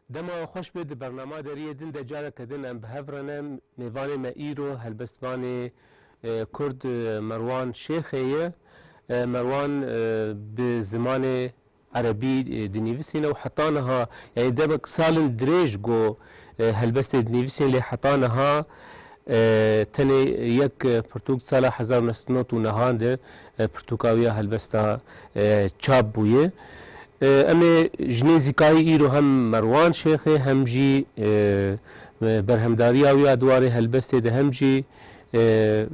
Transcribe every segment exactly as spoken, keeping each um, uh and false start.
Dema we xweş be, di bernama deriyê din de careke din em bi hev re ne. Mêvanê me îro helbestvanê, e, Kurd, e, Merwan Şêxê ye. E, Merwan, e, bi zimanê erebî, e, dinivîsîne û heta niha, yani demek salin dirêj go, e, helbestê dinivîsîne, lê heta niha, e, tenê yek, e, pirtûk sala hezar û neh sed û nod û nehan de, e, pirtûka wî ya helbesta, e, çap bûye. E, em ê ji nêzîkayî îro hem Merwan Şêxê hem jî, e, berhemdariya wî ya di warê helbestê de hem jî, e,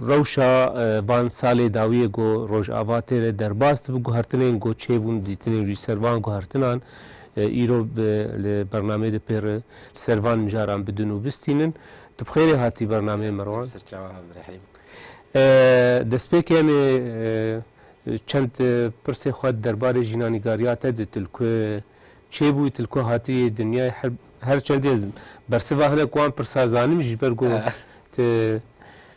rewşa, e, van salê dawiyê ku Rojava tê de derbas dibe, guhertinên ku çêbûn, dîtinên wî ser van guhertinan, e, îro bi, li bernameyê de pê re li ser van mijaran bidin û bistînin. Tu bi xêrê hatî bernameyê Merwan. Serçava Abdurrahîm. E, destpêkê em ê, e, çend, e, pirsê xwe derbarê jînanîgariya te de, tu li ku çêbûyî, tu li ku hatî dinyayê, her, her çendê ez bersiva hinek wan pirsa zanim jî, ji ber ku Eh. tu,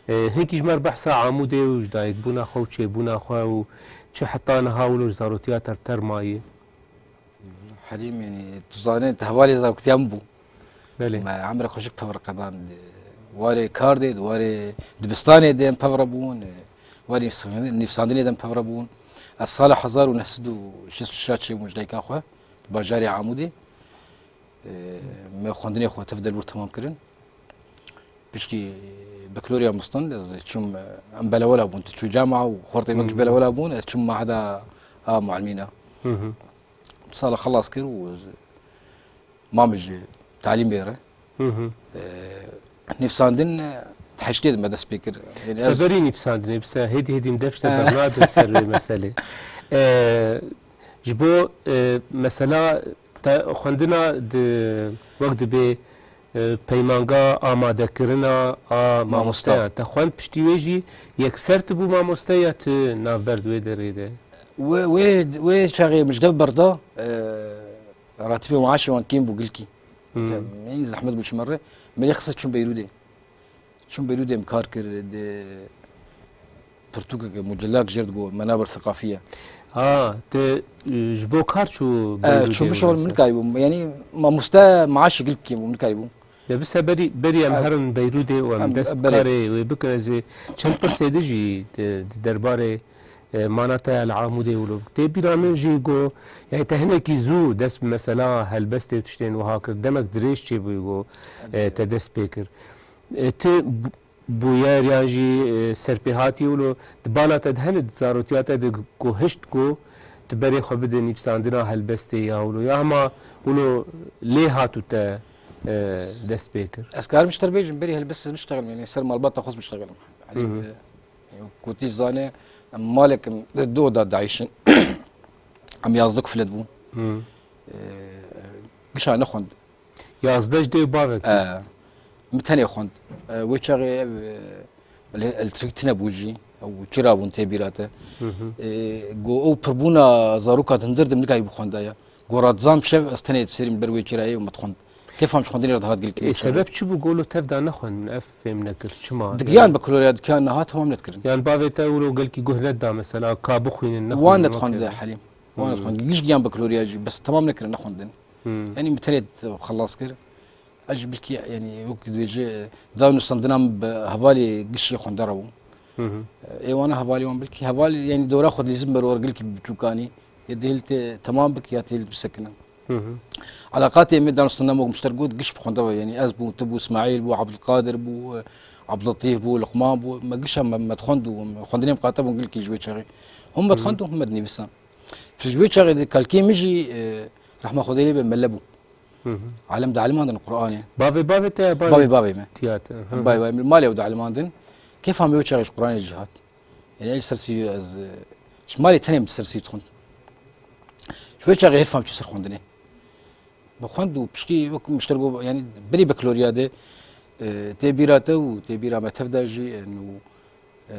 e, hinkî ji me re behsa Amûdê û ji dayikbûna xwe û çêbûna xwe û çi heta niha wilo ji zarotiya te bi ter mayî. Herîm, yani, tu zanî, tu hevalê zaroktiya min bû. Belê. Me emrek xweşik tevr qedan. Di warê kar de, di warê dibistanê de em pevre bûn, warê nivîsandinê de em pevre bûn. Ez sala hezar û neh sed û şêst û şeş çêbûm ji dayika xwe, di bajarê Amûdê. Me xwendinê xwe tev de li wir temam kirin. Piştî bakalorya mistin, ez çûm, em belewela bûn, tu çû cama û xortê min jî belewela bûn, ez çûm maheda a muallimîna. Hı hı. Sala xelas kir û ez Mame ji talîmê re. Hı hı. Ee, nivîsandin, e, heştê de me dest pê kir. Yani ez Seberî nivîsandinê, bi se hêdî hêdî min dev tişte He. bernadin ser vê meselê. Ee, ji bo, e, mesela te xwendina di, wek dibê, e, peymanga amadekirina a Mamosta. mamosteyan. Te xwend piştî wê jî yekser tu bû mamoste ya tu navber di wê derê de? Wê, wê, wê çaxê min ji dev berda, e, Ratibê maaşê wan kêm bû gilkî. Hmm. Te, ey zehmet bû çi merre. Me lê xise çûm Beyrûdê. Çûm Beyrûdê em kar kir, di pirtûkeke, mucellak jêr digot, Menaber Seqafiye. Ha, te, e, ji bo kar çû E, Beyrûdê çûm şol were? Min karîbûm. Yani mamoste maaşê gilkî kêm bû, min karîbûm. Ya bi se berî, berî em E, herin Beyrûdê û em em, dest bi belê. karê wê bikin, ez ê çend pirsê di jî di, di derbarê E, mana te ya li Amûdê wilo. Tê bîra min jî got, yani te hinekî zû dest bi mesela helbestê û tiştên wiha kir. Demek dirêj çêbûyî got, e, te dest pê kir. E, tu bu-, bûyer yan jî, e, serpêhatî wilo, di bala te de hene, di zarotiya te de got, hişt got, tu berê xwe bide nivîsandina helbestê ya wilo. Ya hema wilo lê hat û te, e, dest pê kir. Ez karim ji te re bêjim, berî helbest ez biştexelim, yani ser malbata xwe ez biştexelim. Hı hı. Yanî, e, Ku tî zane, em malek in, du oda dayîş in. Em yazdeh kuflet bûn. Hı. E, gişa nexwend. Yazdeh ji dê û bavek. E, min tenê xwend. E, wê çaxê ev, e, ele-, elektrîk tine bû jî. Ew çira bûn tê bîra te. Hı hı. E, got ew pirbûna zaroka di hundir de min nikarî bixwendaya. Got ra dizam şev ez tenê diserim ber wê çirayê û me dixwend. Kêfa min ji xwendinê re dihat gilkî. Ê, sebeb çi bû golo tev da nexwendin? Ev fêm nekir. Çima? Digiyan Yani bi kaloriya dikiyan niha temam nedikirin. Yani bavê te wilo gelkî guh nedda mesela, ka bixwînin, nexwînin, Wan wekî nedixwendin. Helîm. Wan Hmm. nedixwendin. Giş giyan bi kaloriya jî, bes temam nekirin, nexwendin. Hmm. Yani min tenê xelas kir. Ez jî bilkî, yani wek dibêje, da nusandina min bi hevalê gişê xwendera bû. Hı hı. Ê wana hevalê wan bilkî. Heval, yani dora xwe dîzim ber wer gilkî biçûkanî. Ya dihil te temam bik ya dihil bisekine. Hı hı. Alaqatê me danûstana me muşter got, giş bi xwendeva, yani ez bû, tu bû, Îsmaîl bû, Abdulkadir bû, Abdulletîf bû, Luqman bû, me gişa me, me dixwend û xwendinê miqate bûn gilkî ji wê çaxê. Hûn me Hı hı. dixwend û hûn me dinivîsan. Ji wê çaxê de kalkê min jî, e, rehma Xwedê lê be, mele bû. Hı hı. Alem dialimandin Qur'anê. Bavê bavê te ya bavê Bavê bavê me. tiya te? Hı hı. Bavê bavê me. Malê ew dialimandin. Kêfa me wê çaxê ji Qur'anê jî hat. Yani ez ser sî, ez, e, ji malê tenê min ser sî dixwend. Ji wê çaxê hêfam çû ser xwendinê. Me xwend û piştî wek min ji te re got, yani berî bakaloriya de, e, tê bîra te û tê bîra me tev de jî, e, nû, e,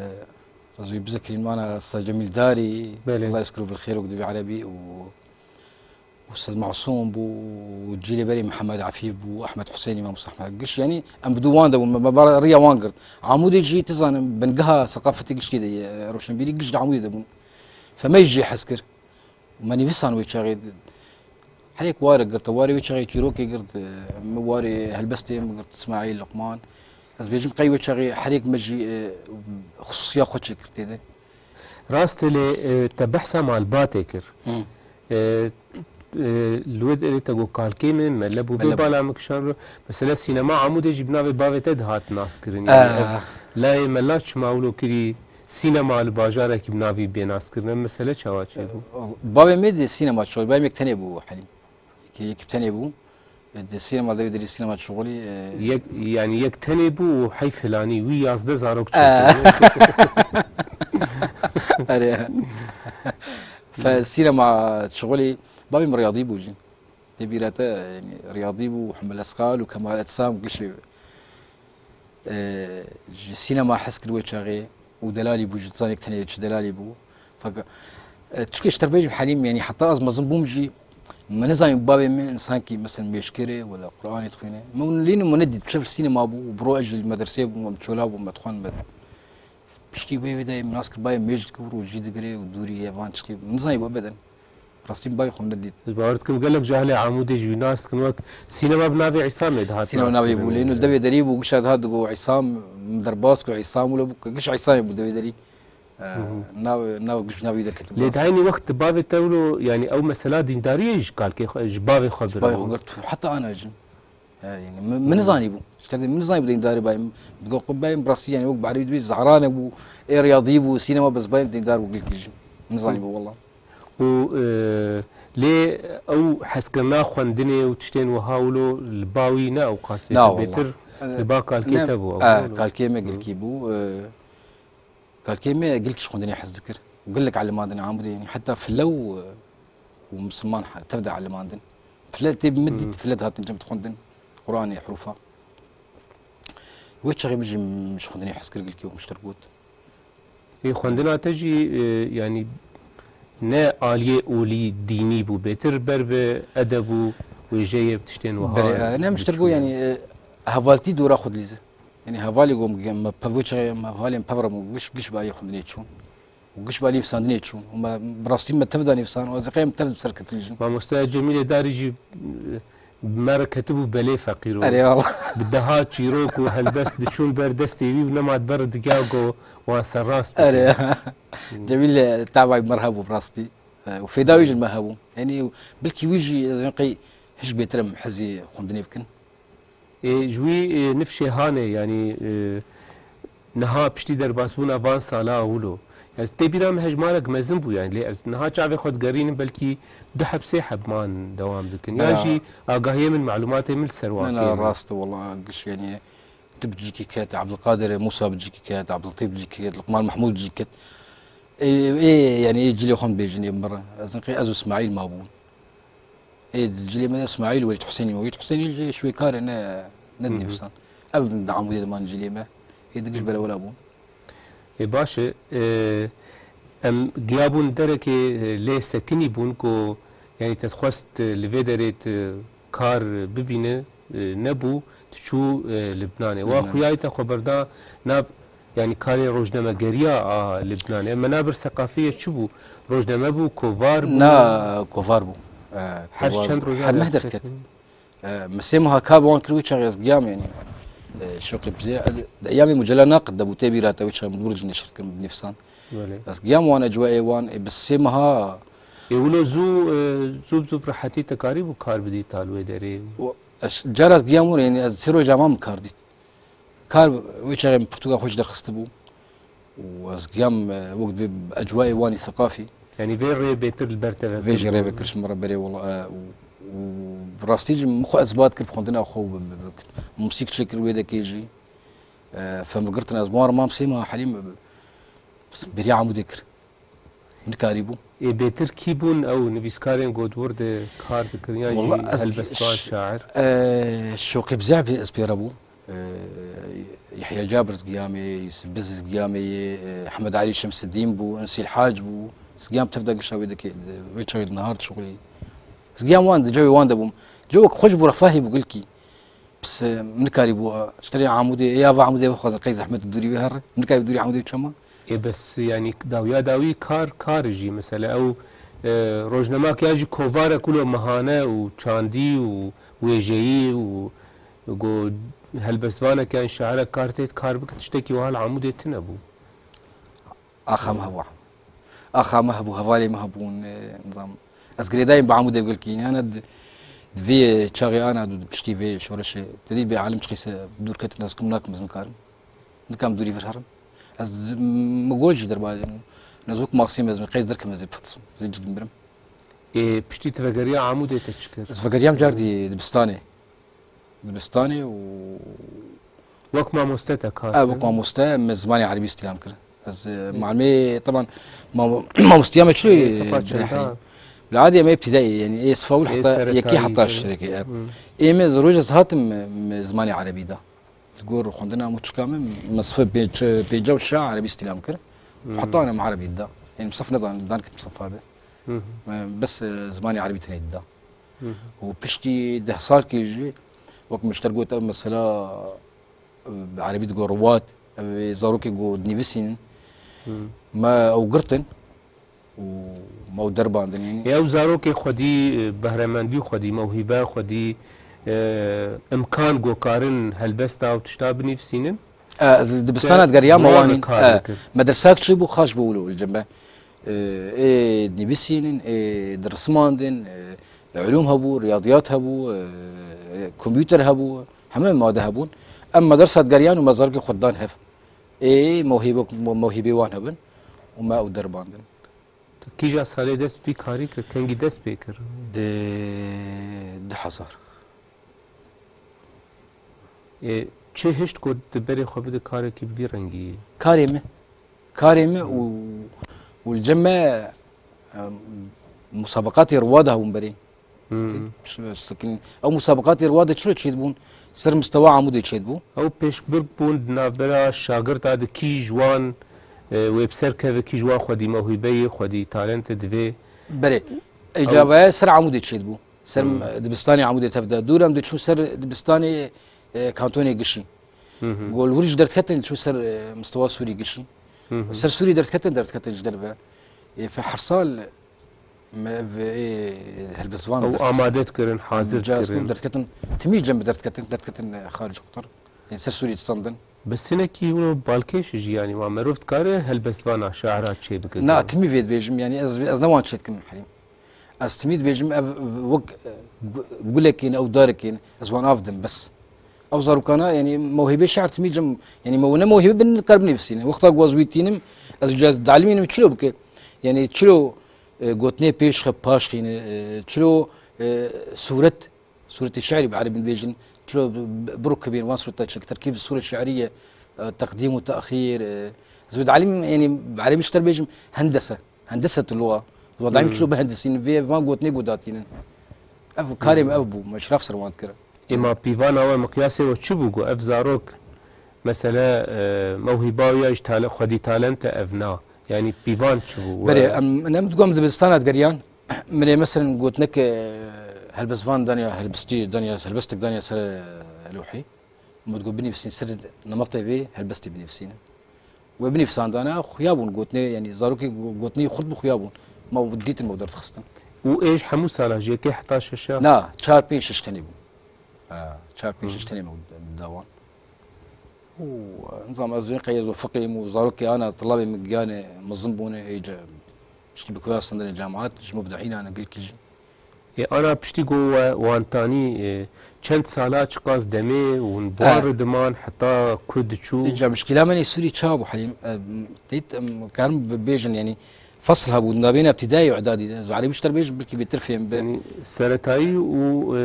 ez wî bizikirîn mana Sa Cemîl Darî, Belê. Allah yezkuru bil xêr wek dibê erebî û Ustad Masûm bû, û cîlê berê Mihemed Efîf bû, Ehmed Husênî, Mamosta Ehmed Giş. Yanî em bi dû wan de bûn, me, me, me riya wan girt. Amûdê jî, tu zanin, bingeha seqafetê giştî de ye, roşenbîrî giş di Amûdê de bûn. Fe me jî hez kir. Me nivîsan wê çaxê. Herêk ware girte, warê wê çaxê çîrokê girt, e, min warê helbestê min girt, Îsmaîl, Luqman. Ez bêjim qey wê çaxê herêk me jî, e, xisûsiya xwe çêkir tê de. Rast e, lê, e, te behsa malbatê kir. Hı. E, e, li wê derê te got kalkê min, mele bû vê Mele bû. bala min kişand. Mesela sînema Amûdê jî bi navê bavê te dihat naskirin. Ah. Yani ev layê mela çima wilo kirî sînema li bajarekî bi navî bê naskirin? Ev mesele çawa çêbû? Bavê me de sînema ço, bavê me yek tenê bû Helîm. Yek, yek tenê bû. E, di sînema de, derî sînema Çixulî, e, Yek, yani yek tenê bû û heyf hilanî, wî yazdeh zarok E. çêkir. Erê. Fe sînema Çixulî, bavê min riyadî bû jî. Tê bîra te, yani, riyadî bû, Hemel Esqal û Kemal Etsam, gişê. E, ji sînema hez kir wê çaxê û delalî bû, ji zanê tenê çi delalî bû. Fakat, e, çikê ji te re bêjim Helîm, yani heta ez mezin bûm jî, min nizanî bavê min insankî, mesela, mêşkêr e, wela Qur'anê dixwîne. Min lîno min nedît, bi şev sînema bû, û bi ro ez ji medresê bûm, em çola bûm, me dixwend me. Piştî wê wê de min nas kir, bayê mêj dikir û jî digire û dûrî ye van çiqî. Min nizanî bû ebeden. Rastî min bayê xwe nedît. Ez bawer dikim gelek cahilê Amûdê jî wî nas dikin wek sînema bi navê Îsamê dihat Sînema navê bû, lê ino devê derî bû, gişa dihat digo Îsam, min derbas ku Îsam wilo bû, giş Îsamê bû devê derî. E, Hı hı. nav, nav giş navî derketibû. Lê di eynî wext di bavê te wilo, yani ew mesela dîndariyê ji kalkê xwe, ji bavê xwe Ji bavê bira xwe bû. girt, heta ana jin. He, yani, min, min Hmm. nizanî bû. Ji te min nizanî bû dîndarî bayê. Digo ku bayê, bi rastî, yani, wek bi erebî dibê zehranê bû, ê riyadî bû, sînema, bes bayê dîndar bû gilkî jî. Min nizanî bû, wela. Û, e, lê ew hezkirina xwendinê û tiştên wiha wilo li ba wî ne ew qasê Na, te wela. bêtir E, li ba kalkê ne, te bû ew e, wilo. kalkê me Hı. gilkî bû, e, Kalkê me gelek ji xwendinê hez dikir. Û gelek elimandin Amûdê, yani heta file û, û misilman he-, tev de elimandin. File tê bi min dît, Hmm. file dihatin cem dixwendin. Qur'anê, hurûfa. Wê çaxê min jî ji xwendinê hez kir gelkî û min ji te re got. Ê, xwendina te jî, e, yani ne aliyê olî dînî bû, bêtir ber bi edeb û wêjeyê tiştên wiha Berê, e, ne, min ji te re diçû got, yani. yani, e, hevaltî dora xwe dilîze. Yani hevalê got, me pev çaxê, me hevalên pev re bûn, giş, giş bi aliyê xwendinê çûn. Û giş bi aliyê nivîsandinê çûn. Û me, bi rastî me tev de nivîsan, û ez ê qey em tev bi ser ketin jin. Mamoste Cemîlê Darî jî, e, bi me re ketibû belê feqîro. Erê wala. Bi deha çîrok û helbest diçûn ber destê wî û nema di ber digiya go wan serrast bikin. Erê. Cemîl, e, tavay me re hebû bi rastî. E, û fêda wî jî li me hebû. Yani, bilkî wî jî ez ê qey hiş bêtir em hezî xwendinê bikin. Ê, ji wî, ê, nifşê hanê, yanî, ê, niha piştî derbasbûna van sala wilo. Ez tê bîra min hejmarek mezin bû, yanî, lê ez niha çavê xwe digerînim, belkî du heb sê heb man dewam dikin. Yan Na. jî agahiyê min, malûmatê min li ser wan Na, na, tê min. rast e, wela, giş, yanî, tu bi cîkî ket, Abdulkadir Musa bi cîkî ket, Abdultîf bi cîkî ket, Luqman Mehmûd bi cîkî ket. Ê, ê, yanî, ê cilê xwe bêjin, ê min re. Ez, ez û Îsmaîl mabûn. Ê, di cilê me de Îsmaîl Welîd Husênî me. Welîd Husênî jî şwêkar e, ne, ne Hı hı. nivîsan. Ev di Amûdê de man cilê me. Ê, di giş Hı hı. belewela bûn. Ê, baş e. E, em giyabûn derekê, e, lê sekinî bûn ku, yanî te dixwest, e, li vê derê tu kar bibîne, e, nebû, tu çû, e, Libnanê. Wa Libnanê. Xuyayê te xwe berda nav, yanî karê rojnamegeriya a Libnanê. Menabir seqafiye çi bû? Rojname bû, kovar bû? Na, kovar bû. E, Her kovar çend bû. roja Her meh derket? derket. E, min sê meha kar bi wan kir, wî çaxê ez giyam, yanî. E, şoqê bizê, e, di eyamê Mucella Naqid de bû, tê bîra te, wî çaxê min li wir jî neşir kir, min nivîsan. Belê. Ez giyam wan, ecwayê wan, e, bi sê meha Ê, wilo zû, e, zû bi zû bi rehetî te karîbû kar bidî tal wê derê? Û ez cara ez giyam wir, yanî ez sê roja wan min kar dît. Kar wê çaxê min pirtûka xwe jî derxistibû. Û ez giyam, e, wek dibê ecwayê wanî seqafî. Yanî vê rê bêtir li ber te ve Vê jî kir. rê vekir ji min re berê wela, e, û, û bi rastî jî min xwe ezbat kir bi xwendina xwe û bi, bi, bi, mûsîk çêkir wê dekê jî. E, fem girtin ez bi wan re mam sê meha Helîm, e, beriya Amûdê kir. Nikarîbû. Ê, bêtir kî bûn ew nivîskarên ku di wir de kar dikirin, yan jî Wela ez helbestvan, ş-, şair? e, şoqê bizeh bî ez pê re bû. E, Yehya Cabir ez giyamê, Yusuf Biz ez giyamê, e, Ehmed Alî Şemseddîn bû, Ensîl Hac bû. Ez giyam tev de gişa wê dikê, wê çaxê di nehar dişuxulî. Ez giyam wan, di cewê wan de bûm. Cewek xweş bû, refahî bû gilkî. Pis, e, min nikarîbû, e, ji terê Amûdê, ê ava Amûdê bixwazin, qey zehmet bi dûrî wê here. Min nikarîbû dûrî Amûdê çema. Ê, bes, yanî, dawiya dawî kar, kar jî, mesela, ew E, rojnamek yan jî kovarek wilo mehane û çandî û wêjeyî û go helbestvanek yan şairek kar tê kar bike, tiştekî wiha li Amûdê tine bû. Axa me hebû. Axa me hebû, hevalê me hebûn, e, nizam. Ez girêdayîm bi Amûdê bi gilkî. Hene di, di vê çaxê ana du, di piştî vê şoreşê. Te dî bê alim çiqîse dûr ketin, ez kum nakim, ez nikarim. Nikam dûrî vir herim. Ez, min got jî derba, ez wek masî me, ez qey ez derkim, ez ê bifitisim. Ez ê cil birim. Ê, piştî tu vegeriya Amûdê te çi kir? Ez vegeriyam car dî dibistanê. Dibistanê û Wek mamoste te kar e, kir? Wek mamoste me zimanê erebî îstîlam kir. Ez, e, Ê. Malimê, teban, mam-, mamostiya me çilo Ê, sefa çenda? Bila adî em ê îbtîdaî, yani ê sefa ûl Ê heta seretayî, yekê heta evet. Şirekê, e. Hı. Ê me ez rojê ez hatim me, me zimanê erebî da. Li gor xwendina û çika me, me sifê pênc, pênca û şeş erebî îstîlam kir. Hı. Heta ne me erebî da. Yani sif nedan, dan kit sefa be. Hı hı. Me bes, e, zimanê erebî tenê dida. Hı hı. Û piştî deh salkê jî, wek min ji te re got, ev mesela, e, bi erebî digo riwat, ev ê zarokê ku dinivîsînin. Hı. Me ew girtin û me ew derbandin, yanî. Ew zarokê xwedî, e, behremendî xwedî, mewhîbe xwedî, e, imkan ku karin helbesta û tişta binivîsînin? E, ez li dibistana Te digeriya me dua wanîn. Kar E, dikir. Medersak çi bû, xaş bû wilo li cem me. E, ê nivîsînin, ê dirisimandin, e, ulûm hebû, riyadiyat hebû, e, kompûter hebû, heme made hebûn. Em medersa digeriyan û me zarokê xwe didan hev. Ê mewhîbe-, mewhîbê wan hebin û me ew derbandin. Tu kîja salê dest vî karî kir, kengî dest pê kir? Di du hezar. Ê, çi hişt ku tu berê xwe bide karekî bi vî rengî? Karê min. Karê min û, û li cem me, em, musabeqatê riwa de hebûn berê. Hmm. Sikin. Ew musabeqatê riwa de çilo çêdibûn? Ser mistewa Amûdê çêdibû. Ew pêşbirk bûn di navbera şagirta de kî ji wan, e, wê bi ser keve, kî ji wan xwedî mewhîbeyê, xwedî talente divê. Berê. Ew Ecabaya ser Amûdê çêdibû. Ser Hmm. dibistanê Amûdê tev de. Dûr em diçûn ser dibistanê, e, kantonê Gişî. Hı hı. Gol wir jî derdiketin, diçûn ser, e, mistewa Sûrî Gişî. Hı hı. Ser Sûrî derdiketin, derdiketin ji derve. E, fe her sal me ev, e, helbestvan Ew derdiketin. Amade dikirin, hazir Ca ez dikirin. Derdiketin, timî cem derdiketin, derdiketin, e, xaricî qutar. Yani ser Sûrî distandin. Bi sinekî wilo balkêş jî, yani, wa merov dikare helbestvana şahra çê bike. Na, timî vê dibêjim, yani, ez, ez ne wan çê dikim, Herîm. Ez timî dibêjim, ev wek, e, gu-, gulekên, ew darekên, ez wan av dim, bes. Ew zarokana, yani, mewhîbê şehr timî cem, yani, me ne mewhîbe bin, kar binivîsîne. Wexta ku ez wî tînim, ez ca dalimînim çilo bike. Yani, çilo, e, gotinê pêş xe paş xîne, e, çilo, e, sûret, Sûretê şi'rî bi erebî dibêjin. Çilo bi-, bi-, birûkibên van sûreta çi terkîb sûre şi'rî ye, e, teqdîm û te'xîr, e, ez wê dielîm, yanî bi erebî ji te re bêjim hendese. Hendesetul luga. Wê dielîm Hmm. çilo bihendisînin, vê van gotinê ku datînin. Ev karê min Hmm. ev bû, me şiraf ser wan dikir. Ê ma pîvana we, miqyasê we çi bû ku ev zarok, mesele, e, mewhîba wî ya ji tale-, xwedî talente ev na? Yanî pîvan çi bû? Berê, We em, em digo em dibistana digeriyan. Min ê, meselen, gotinek, e, helbestvan daniya, helbestî daniya, helbestek daniya ser, e, lewhê. Min digot binivîsîn ser nemetê vê helbestê binivîsînin. Wê binivîsandana xuya bûn gotinê, yanî zarokê go-, gotinê xurt bi xuya bûn. Ma dîtin ma derdixistin. Û ê ji hemû sala ji yekê heta şeşa? Na, çar pênc şeş tenê bûn. Ha, çar pênc şeş tenê me dawan. Û, nizam ez wê qey ez û fiqê û zarokê ana tilabê min giyanê mezin bûne, êce piştî bi kuya sendinê cemaat, ji mubdehînan gilkî jî. Ê, ana piştî ku we wan tanî, e, çend sala, çiqas demê hûn bi wan E. re diman heta ku diçû? Êca mişkîla me nê Sûrî ça bû Helîm? E, têt, em, karim bi-, bêjin, yanî, Fasl hebû, navbêne îbtidayî û îdadî de. Ez erebî ji te re bêjim, belkî bêtir fêm be. Yanî seretayî û, e,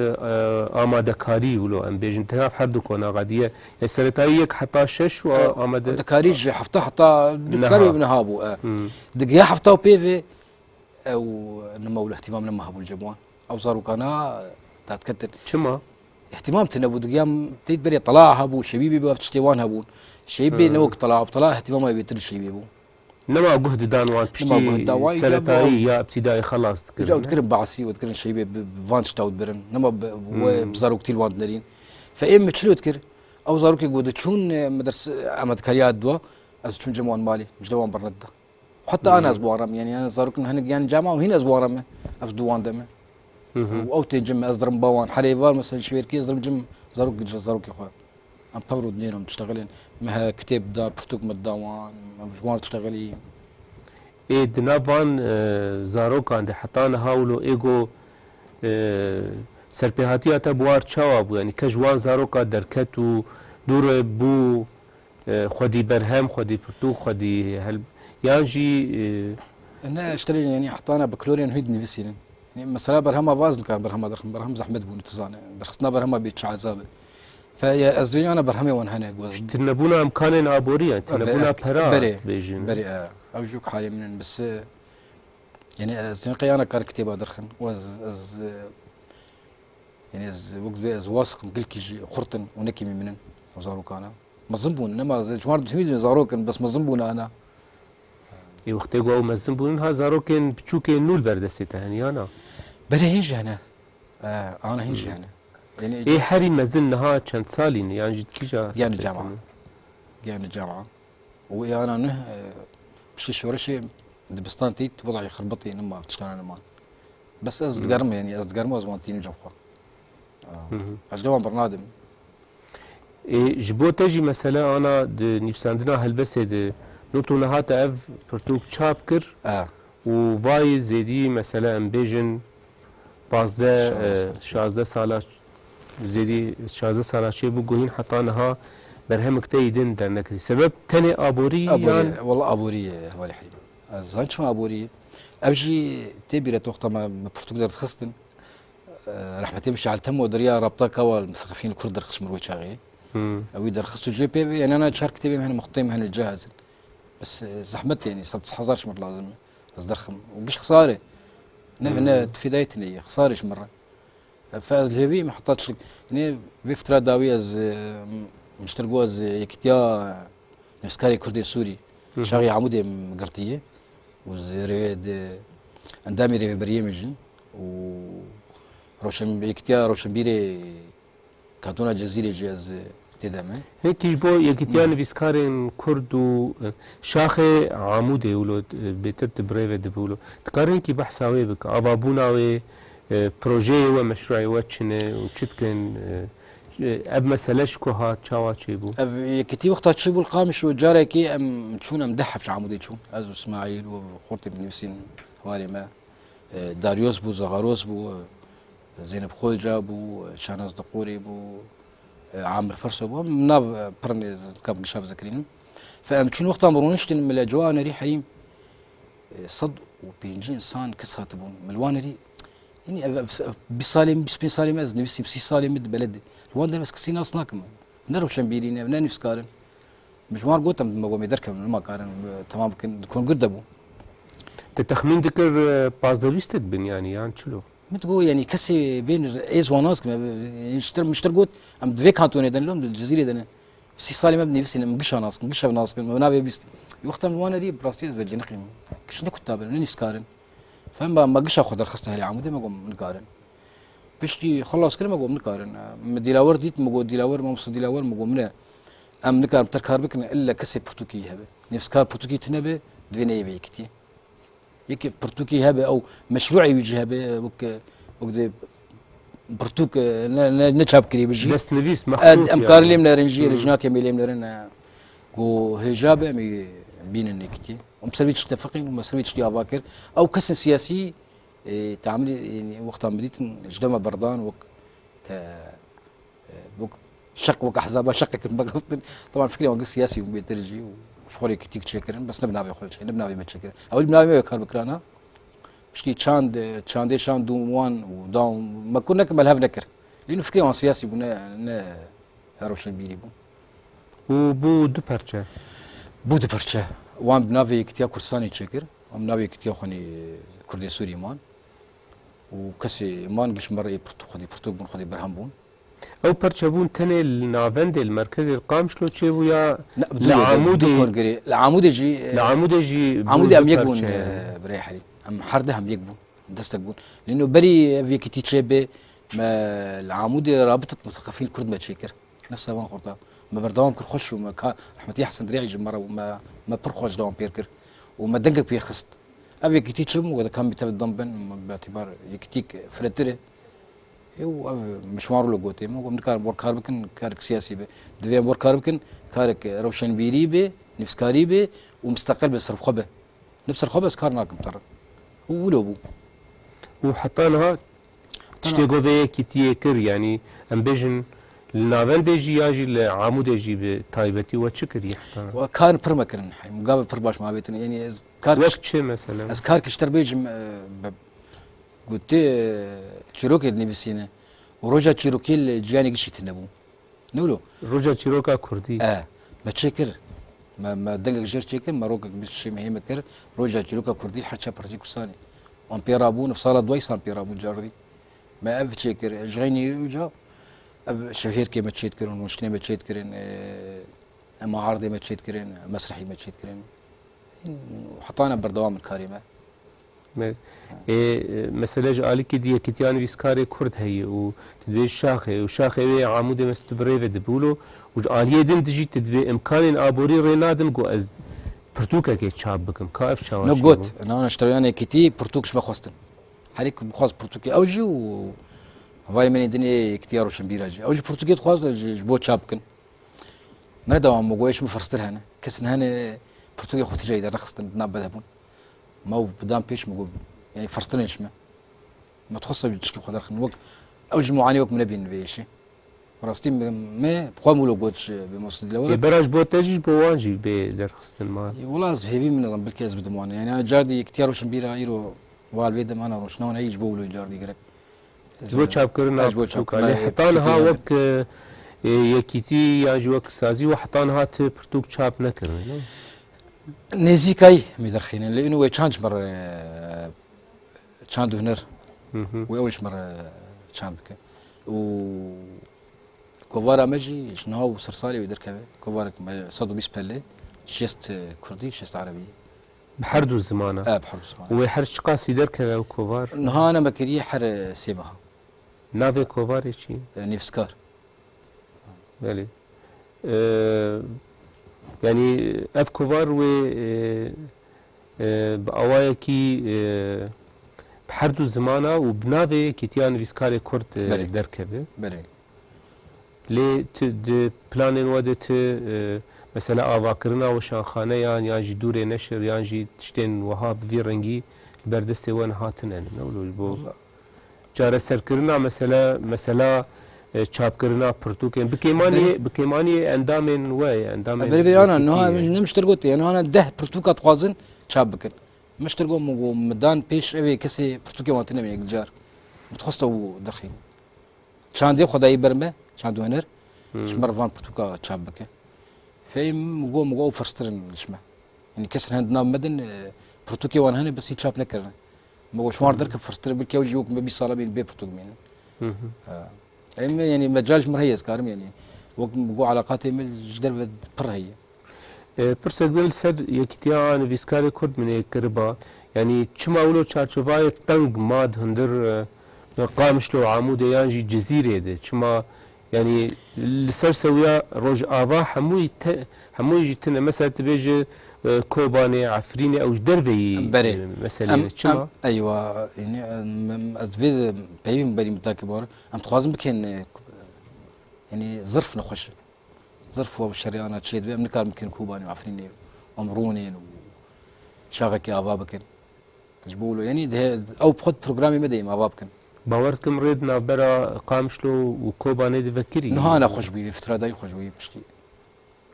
e, amadekarî wilo em bêjin, di nav her du konaxa diye. E, seretayî yek heta şeş û E, amade- amadekarî ji hefta heta Niha. Dikarî niha bû, e. Hmm. Digiya hefta û pê ve, ew nima wilo îhtîmam nema hebû li cem wan. Ew zarokana dadiketin. Çima? Îhtîmam tune bû, digiyam têt berê tela hebû, şebîbê bi ev tiştê wan hebûn. Şebîbê Hmm. ne wek tela, tela îhtîmama wê bêtir li şebîbê bû. Nema guh didan wan piştî Nema guh da wan, seretayî ya ya îbtidayî xelas dikirin, Îca ew ne? dikirin basî, ew dikirin şeybê bi, bi van tişta ew dibirin. Nema bi, wê Hmm. bi zaroktî li wan dinerîn. Fe ê min çilo dikir? Ew zarokê ku diçûn, e, meders-, amadekariya dua, ez diçûm cem wan malê, ji de wan bernedida. Heta ana ez bi wan re me, yanî, yanî zarokên hinek, yanî cema û hîn ez bi wan re me, ez di wan de me. Û ew tên cem me, ez dirim ba wan. Herê var, mesela, şêwêrkê ez dirim cem zarok, zarokê xwe. Em pevro dinêrin, diştexilin. Me he kitêb da, pirtûk me da wan, em ji wan diştexilî. Ê, di nav van, e, zarokan de heta niha wilo ê go, e, serpêhatiya te bi war çawa bû? Yanî ke ji wan zaroka derket û dû re bû, e, xwedî berhem, xwedî pirtûk, xwedî hel-, yan jî, e, ne, işte, yanî heta ne bi klorên hûy dinivîsînin. Yanî mesela berhema vaz nikarin berhema derxin, berhem zehmet bûn, tu zane. Derxistina berhema bê çi ezab e. Fe ya ez vê yana berhemê wan hene, goz. Ji tunebûna imkanên aborî, yani tunebûna pera berê, bêjin. Berê, e, ew jûk halê min in, bis, e, yanî ez ne qeyana kar kitêba derxin. Û ez, ez, e, yanî ez wek dibê ez wasiqim gilkî jî xurt in û ne kêmî min in ev zarokana. Mezin bûn, nema ji wan dihmî zarok in, bes mezin bûn ana. Ê wextê ku ew mezin bûn, ha zarokên biçûkên nû li ber destê te hene, ya na? Berê hîn jî hene. E, ana hîn jî hene. Yanî ê herî mezin niha çend salî ne? Yan jî kîja? Giyane cema. Giyane cema. Û ê ana nuh, e, piştî şoreşê dibistan tît, wela xirbatê nima, tiştana nima. Bes ez digerim, yanî ez digerim, ez wan tînim cem xwe. Hı hı. Ez ji wan birnadim. Ê, ji bo te jî mesele ana di nivîsandina helbestê de, no tu niha te ev pirtûk çap kir û vayê zêdî mesele em bêjin pazdeh, şazdeh e, sala. Şazdeh sala, zêdî şazdeh sala çêbû, guhîn heta niha berhemik te yî din dernekirî. Sebeb tenê aborî Aborî, yan? Wela aborî ye, hevalê Herîm. Ez zan çima aborî ye. Ev jî tê bîre toxta me, me pirtûk derdixistin. E, rehmetê min Şeal Temo diriya rabta kawa li misqefîn li Kurd derxist min wê çaxê. Hmm. Ew wî derxist û cê pê ve, yanana çar kitêbê min hene, muxtê min hene cihazin. Bes, e, zehmet, yanî sed hezar ji min lazim e. Ez derxim. Û giş xisare. Ne, ne tifêdayê tine ye. Xisare ji min re. E, fe ez lêvî me heta çilik. Yanî vê fitra dawî ez, e, miştir go ez, e, yekîtiya nivîskarê Kurdê Sûrî. Hı hı. Şaxê Amûdê min girtiye. Û ez rê de endamê rêveberiyê min jî. Û roşen-, yekîtiya roşenbîrê Kantona Cezîrê jî ez tê de me. Hê, tu ji bo Yekîtiya Nivîskarên Kurd û, e, Şaxê Amûdê wilo, e, bêtir tu bi rê ve dibe wilo. Dikarî hinkî behsa wê bike. Avabûna wê, e, projeyê we, meşruê we çi ne û çi dikin? E, e, ev mesele ji ku hat, çawa çêbû? Ev yekîtî wexta çêbû li Qamişlo, carekê em çûn, em deh heb ji Amûdê çûn. Ez û Îsmaîl û xortê min nivîsîn hevalê me. E, Daryos bû, Zaxaros bû, e, Zeynep Xoyca bû, e, Şahnaz Diqorê bû, e, Amir Ferso bû. Em nav, e, pirnê kam gişa bizikrînim. Fe em çûn wextan bi rûniştin, min le ciwa nerî herîm, e, sed û pêncî însan kes hatibûn. Min li wan nerî, yanî ev, ev, ev bîst salê min, bîst pênc salê min ez nivîsîm, sî salê min di beled. Li wan derê ez kesî nas nakim. Ne rewşenbîrî ne, ne nivîskar in. Min ji wan gotim, me got, "Em ê derkevin, nima karin, e, temam bikin." Di kongir de bû. Te texmîn dikir, e, pazdeh bîstek bin, yanî, yan çilo? Min digot, yanî, kesê bên êz wan nas kim, e, miştir, miştir got, "Em di vê kantonê de ne, em di Cizîrê de ne." Sî salê me bi nivîsîn, em gişa nas kim, gişa nas kim, me navê bîst. Wexta min wan erî, bi rastî ez vecî neqîm. Giş ne kuta bin, ne nivîskar in. Fem ba, me gişa xwe derxiste herî Amûdê, me got, "Nikarin." Piştî xelas kir, me got, "Nikarin." Me Dîlawer dît, me got, "Dîlawer, mamosta Dîlawer", me got, "Min e, em nikarin ter kar bikin, ille kesê pirtûkî hebe. Nivîskar pirtûkî tune be, divê neyê vê yekîtiyê. Yekê pirtûkî hebe, ew meşruê wî jî hebe, wek, wek de pirtûk, ne, ne, ne çap kirî bi jî." Destnivîs, e, mextût em yani. Kar lê nerin jî, Hmm. Lijnakê me lê nerin, e, ku hêja be, em ê bînin yekîtiyê. Em ser vî tiştî tefeqîn û me ser vî tiştî ava kir. Ew kesên siyasî, e, tamilî, yanî, wexta min dîtin, ji dema berdan wek ke, e, wek şeq, wek ehzaba şeqek me xistin. Teban fikrê wan siyasî bû bêtir jî û ji xwe re yekîtîk çêkirin, bes ne bi navê xwe çê, ne bi navê me çêkirin. Ewil bi navê me kar bikirana. Piştî çand, çandê şand û wan û da me kur nekir, me li hev nekir. Lê fikrê wan siyasî bû, ne, ne rewşenbîrî bû. Û bû du perçe? Bû du perçe. Wan bi navê Yekîtiya Kurdistanê çêkir. Em navê Yekîtiya xwe nê Kurdê Sûrî man. Û kesê man giş me re ê pirtû-, xwedî pirtûk bûn, xwedî berhem bûn. Ew perçebûn tenê li navendê, li merkezê, li Qamişlo çêbû ya li Amûdê? Ne, bi du yê, du kongirê. Li Amûdê jî, Li Amûdê jî bû du perçe. Amûdê em yek bûn, e, birê Herîm. Em her du em yek bûn. Destek bûn. Lê no berî ev yekîtî çêbe, me li Amûdê rabita museqefîn Kurd me çêkir. Nefsa van xorta. Me berdewam kir xweş û me ka rehmetî Hesen Dirê'î ji me re bû, me, me pir xweş dewam pêr kir. û me dengek pê xist. Ev yekîtî çi bû? Wê de kam bî tev dan bin, bi îtîbar yekîtîk firehtir e. Ê, û ev min ji wan re gotê, min got, em dikarin werkar bikin, karek siyasî be. Divê em werkar bikin, karek rewşenbîrî be, nivîskarî be û misteqil be, serxwe be. Ne bi serxwe be, ez kar nakim te re. Û wilo bû. Û heta niha tiştê ku vê yekîtiyê kir, yanî em bêjin li navendê jî ya jî li Amûdê jî bi taybetî we çi kiriye heta niha? Wa kar pir me kirin. Hey, gavê pir baş me avêtin. Yanî ez kar Wek çi mesela? Ez kar kişter bêjim, e, be-, gotê, e, çîrokê dinivîsîne. Û roja çîrokê li ciyanê gişî tune bû. Ne wilo? Roja çîroka Kurdî. E, me çêkir. Me, me dengek jêr çêkir, me rokek bîst û şeş mehê me kir. Roja çîroka Kurdî her çar partî Kurdistanê. Wan pê rabûn, ev sala duwayî san pê rabûn cardî. Me ev çêkir, ji xeynî uca ev şevhêrkê me çêdikirin, rûniştinê me çêdikirin, e, em ardê me çêdikirin, mesrehî me çêdikirin. Heta ne berdewam in karê me. Me, ê, e, mesele ji alîkî di yekîtiya nivîskarê Kurd heye û tu dibê şaxê û şaxê wê Amûdê mesela tu bi rê ve dibûlo û ji aliyê din dijî tu dibê imkanên aborî rê nadin ku ez pirtûkekê çap bikim. Ka ev çawa çêbû? No got, nana ji tevyan yekîtî pirtûk ji me xwestin. Herî ku bixwaz pirtûkê ew jî û hevalê min ê din ê yekîtiya Roşenbîra jî. Ew jî pirtûkê dixwaz ji, ji bo çap bikin. Me dewam bû, goyê ji min firstir hene. Kesin hene pirtûkê xwe tijayî dernexistin, di nav bed hebûn. Me û bidan pêş min got, yani firstirên ji me. Me dixwest ew tişkî xwe derxin. Wek, ew ji muanî wek min nebîn vê işê. Rastî me, me bi xwe wilo got ji bê mosî dilewara. Ê, bera ji bo te jî ji bo wan jî bê derxistin ma. Ê, wela ez hêvî min nizanim, belkî ez bidim wan. Yani, car dî yekîtiya Roşenbîra îro wal vê dem ana rojnawan heyî ji bo wilo car dî gerek. Ji bo çapkirina pirtûka. Lê heta niha wek, e, e, yekîtî yan jî wek sazî û heta niha ti pirtûk çap nekirine, ne? Nêzîkayî me derxînin. Lê îno wê çand ji me re, e, çand û huner. Hı hı. Wê ew ji me re çand bike. Û kovara me jî ji niha û ser salê wê derkeve. Kovarek me sed û bîst pellê, şêst, e, kurdî, şêst erebî. Bi her du zimana? E, bi her du zimana. Û wê her çiqasî derkeve ew kovar? Niha ne me kiriye her, e, sê meha. Navê kovarê çi ye? E, Nivîskar. Belê. E, yanî ev kovar wê, e, e, bi awayekî, e, bi her du zimana û bi navê Yekîtiya Nivîskarê Kurd, e, Belê. derkeve. Belê. Lê tu di planên we de tu, e, mesela avakirina weşanxaneyan yan jî dûrê neşir yan jî tiştên wiha bi vî rengî li ber destê we niha tune ne? Ne wilo ji bo Wala. çareserkirina mesela, mesela, e, çapkirina pirtûkên bi kêmanî, Belê. bi kêmanî endamên we, endamên Belê, belê, ana, yekîtiyê. niha em ne miştir gotê, yani, ana deh pirtûka dixwazin çap bikin. Miştir got, min got, min dan pêş evê kesê pirtûkê wan tune min yek car. Min dixwest ew derxîn. Çandê xwe dayî ber me, çand û huner, Hmm. ji me re van pirtûka çap bike. Fehim, min got, min got, ew firstir in ji me. Yanî kes hene di nav me din, e, pirtûkê wan hene, bes hîn çap nekirine. Min got, ji wan Hmm. derke firstir, belkî ew jî wek me bîst sala bên bê pirtûk bimînin. Hı hı. Ha. Em, yanî mecal ji me re heye, ez karim, yanî wek min got, eleqatê me ji derve pir heye. E, pirsek din li ser Yekîtiya Nivîskarê Kurd min ê kiriba. Yanî çima wilo çarçovayê teng ma di hundir, e, Qamişlo, Amûdê yan jî Cizîrê de? Çima, yanî li ser sewiya Rojava hemûyî te-, hemûyî jî tune. Mesela tu bêje, e, Kobanê, Efrînê, ew ji derveyî, Berê. e, meselê Em, ne. Çima? em, eywa, yanî, em, em, ez vê peyvî min berî min takî bor. Em dixwazin bikên, e, yanî zirf nexweş e. Zirf we bi şeriyana çê dibe, em nikarin bikin Kobanê û Efrînê, em rûnên û şaxekê ava bikin. Ji bo wilo, yanî dihe-, ew bi xwe di programê me de em ava bikin. Bawer dikim rê di navbera Qamişlo û Kobanê de vekirî. Niha ne xweş bûyî, vê fitra dayî xweş bûyî piştî.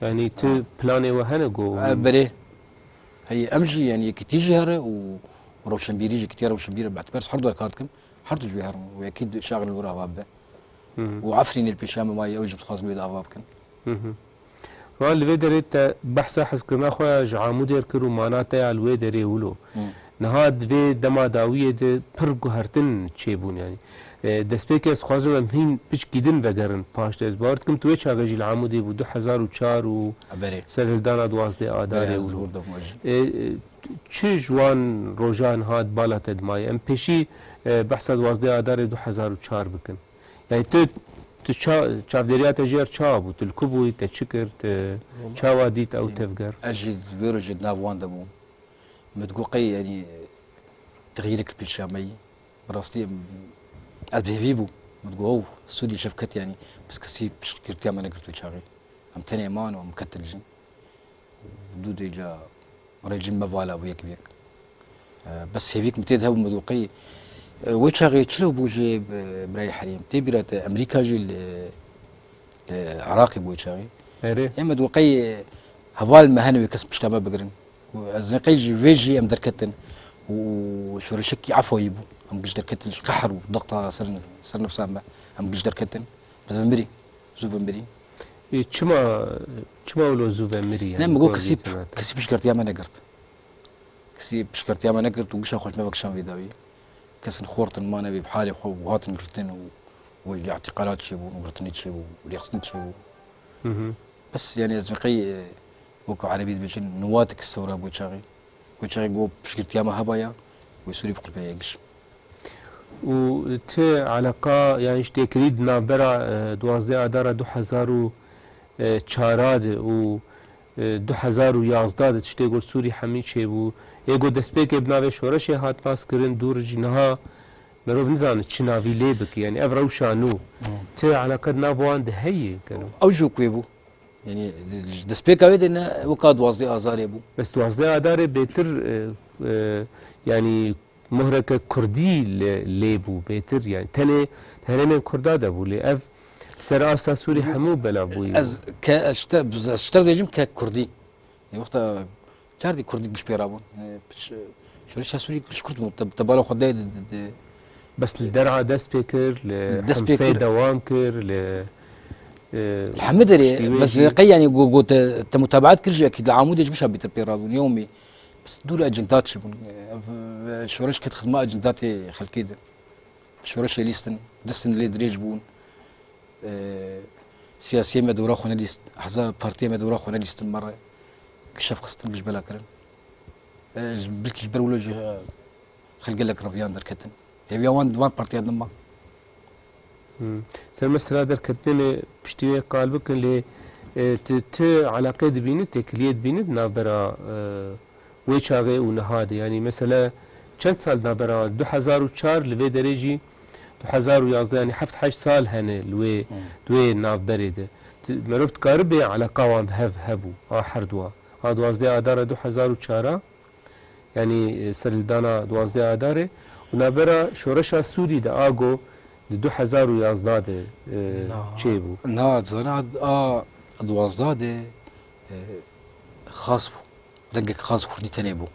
Yanî tu Ha. planê we hene ku E, berê. Hey, em jî, yanî yekîtî jî here û rewşenbîrî jî, yekîtiya rewşenbîrî bi etber her du kar dikin. Her du jî wê herin û yekî şaxê li wir ava bibe. Hı hı. Û Efrînê li pêşiya me maye, ew jî dixwazin wê de ava bikin. Hı hı. Wan li vê derê te behsa hezkirina xwe ya ji Amûdê re kir û mana te ya li wê derê wilo. Hı. Niha di vê dema dawiyê de pir guhertin çêbûn, yanî. E, destpêkê ez dixwazim em hîn piçkî din vegerin paş de. Ez bawer dikim tu wê çaxê jî li Amûdê bû, du hezar û çar û Berê. serhildana duwazdeh Adarê Berê, ez wilo. li wir de bûm jî. E, e, çi ji wan rojan hat bala te dimayê? Em pêşî, e, behsa duwazdeh Adarê du hezar û çar bikin. Yani tu, tu ça-, çavdêriya te jê re çawa bû? Tu li ku bûyî, te çi kir, tu çawa dît ew tevger? Ez jî vê rojê di nav wan de bûm. Me digot qey, yanî, texyîrek pêşiya me yî. Bi rastî em, ez bi hêvî bûm. Min digot, "Ew, Sûrî şevket, yanî, piskesî piştgirtiya me negirt wê çaxê. Em tenê man û em ketin jin." Dû dêca rejîm me vala bû yek bi yek. E, bes hêvîk min tê de hebû, min digot, qey, e, wê çaxê çilo bû jê, e, birayê Herîm? Tê bîra te Amerîka jî li, li Iraqê bû wê çaxê. Erê. Ê me digot, qey, e, heval me hene wê kes pişta me bigirin. Û ez ne qey ji vê jî em derketin û şoreşekî efayî bû. Em giş derketin ji qehr û dexta ser, ser nefsa me. Em giş derketin. Bi zû ve mirî. Zû ve mirî. Ê, çima, çima wilo zû ve mirî? Ne, yani, min got, kesî, kesî piştgirtiya me negirt. Kesî piştgirtiya me negirt û gişa xwe ji me vekişan vê dawî. Kesin xortin mane vê bi halê xwe û hatin girtin û, û îtîqalat çêbûn û girtinî çêbû û lêxistin çêbû. Hı hı. Bes, yani, ez qey, e, wekî erebî dibêjin, niwatik sewra bo çaxê. Bo çaxê go piştgirtiya me hebaya, wê Sûrî bi qurpeye giş. Û ti eleqa, yani, ji têkilî di navbera, e, duwazdeh Adara du hezar û çar de û, e, du hezar û yazdeh de tiştê got Sûrî hemî çêbû. Ê got destpêkê bi navê şoreşê hat naskirin, dûr jî niha merov nizane çi navî lê bike. Yani ev rewşa nû. Hmm. Ti eleqe di nav wan de heye gelo? Ew jî wek wê bû. Yani, ji destpêka wê de ne weka duwazdeh Azarê bû. Bes duwazdeh Adarê bêtir, e, e, yani muhreke kurdî lê, lê bû bêtir, yani tenê herêmên kurda de bû, lê ev ser asta Sûrî hemû belav bûyî. Ez ke, ez ji te, ez ji te dibêjim ke kurdî. Yani wexta Çardî kurdî giş pê rabûn. E, piç, e, şoreşa Sûrî giş kurd bûn. Te, te bala xwe de, de, de, de. Bes li Der'a dest pê kir, li Hemsê dewam kir, li, e, li hemî derê, piştî wê bes jî qey, yani, go, go te, te mutabaat kir jî, ekîd li Amûdê ji gişa bîtir pê rabûn. Yewmî, bes dû li ecindat çi bûn. E, ev, e, şoreş ket xidma ecindatê xelkê de. Şoreşê lîstin, destin lê dirêj bûn. E, siyasiyê me dewra xwe nelîst, heza partiyê me dewra xwe nelîstin me re. Kişef xistin, giş bela kirin. E, ji bilkî ji ber wilo jî, e, xelk gelek reviyan derketin. Hêviya wan di van partiya din ma. Hmm. Ser mesela derketinê me piştî wê qal bikin, lê, e, tu, tu eleqê dibînî, têkiliyê dibînî di navbera, e, wê çaxê û niha de. Yani mesela çend sal navbera du hezar û çar li vê derê jî du hezar û yazdeh, yani heft heşt sal hene li wê, Hmm. di wê navberê de. Ti-, merov dikaribe eleqa wan bi hev hebû, a her dua. A duwazdeh Adara du hezar û çar a, yani, e, serhildana duwazdeh Adarê û navbera şoreşa Sûrî de a go di du hezar û yazdeh de, e, Na. çêbû. Na, zana a duwazdeh de, e, xas bû. Rengek xas kurdî tenê bû.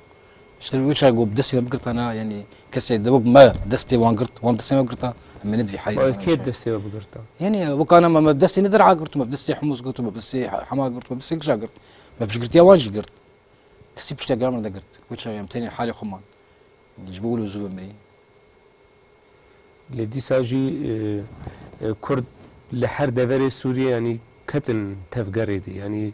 Ji wê çaxê ku bi destê me bigirtana, yani kesê de wek me destê wan girt, wan bi destê me girta, em ê ne di vî halî de. Kê bi destê we bigirta? Yani wekana me, me bi destê ne Der'a girt, me bi destê Humus girt, me bi destê Hema girt, me bi destê gişa girt. Me piştgirtiya wan jî girt. Kesî piştgirtiya me negirt. Wê çaxê em tenê halê xwe man. Ji bo wilo zû ve mirî. Lê dîsa jî, e, e, Kurd li her deverê Sûriyê, yanî ketin tevgerê de. Yanî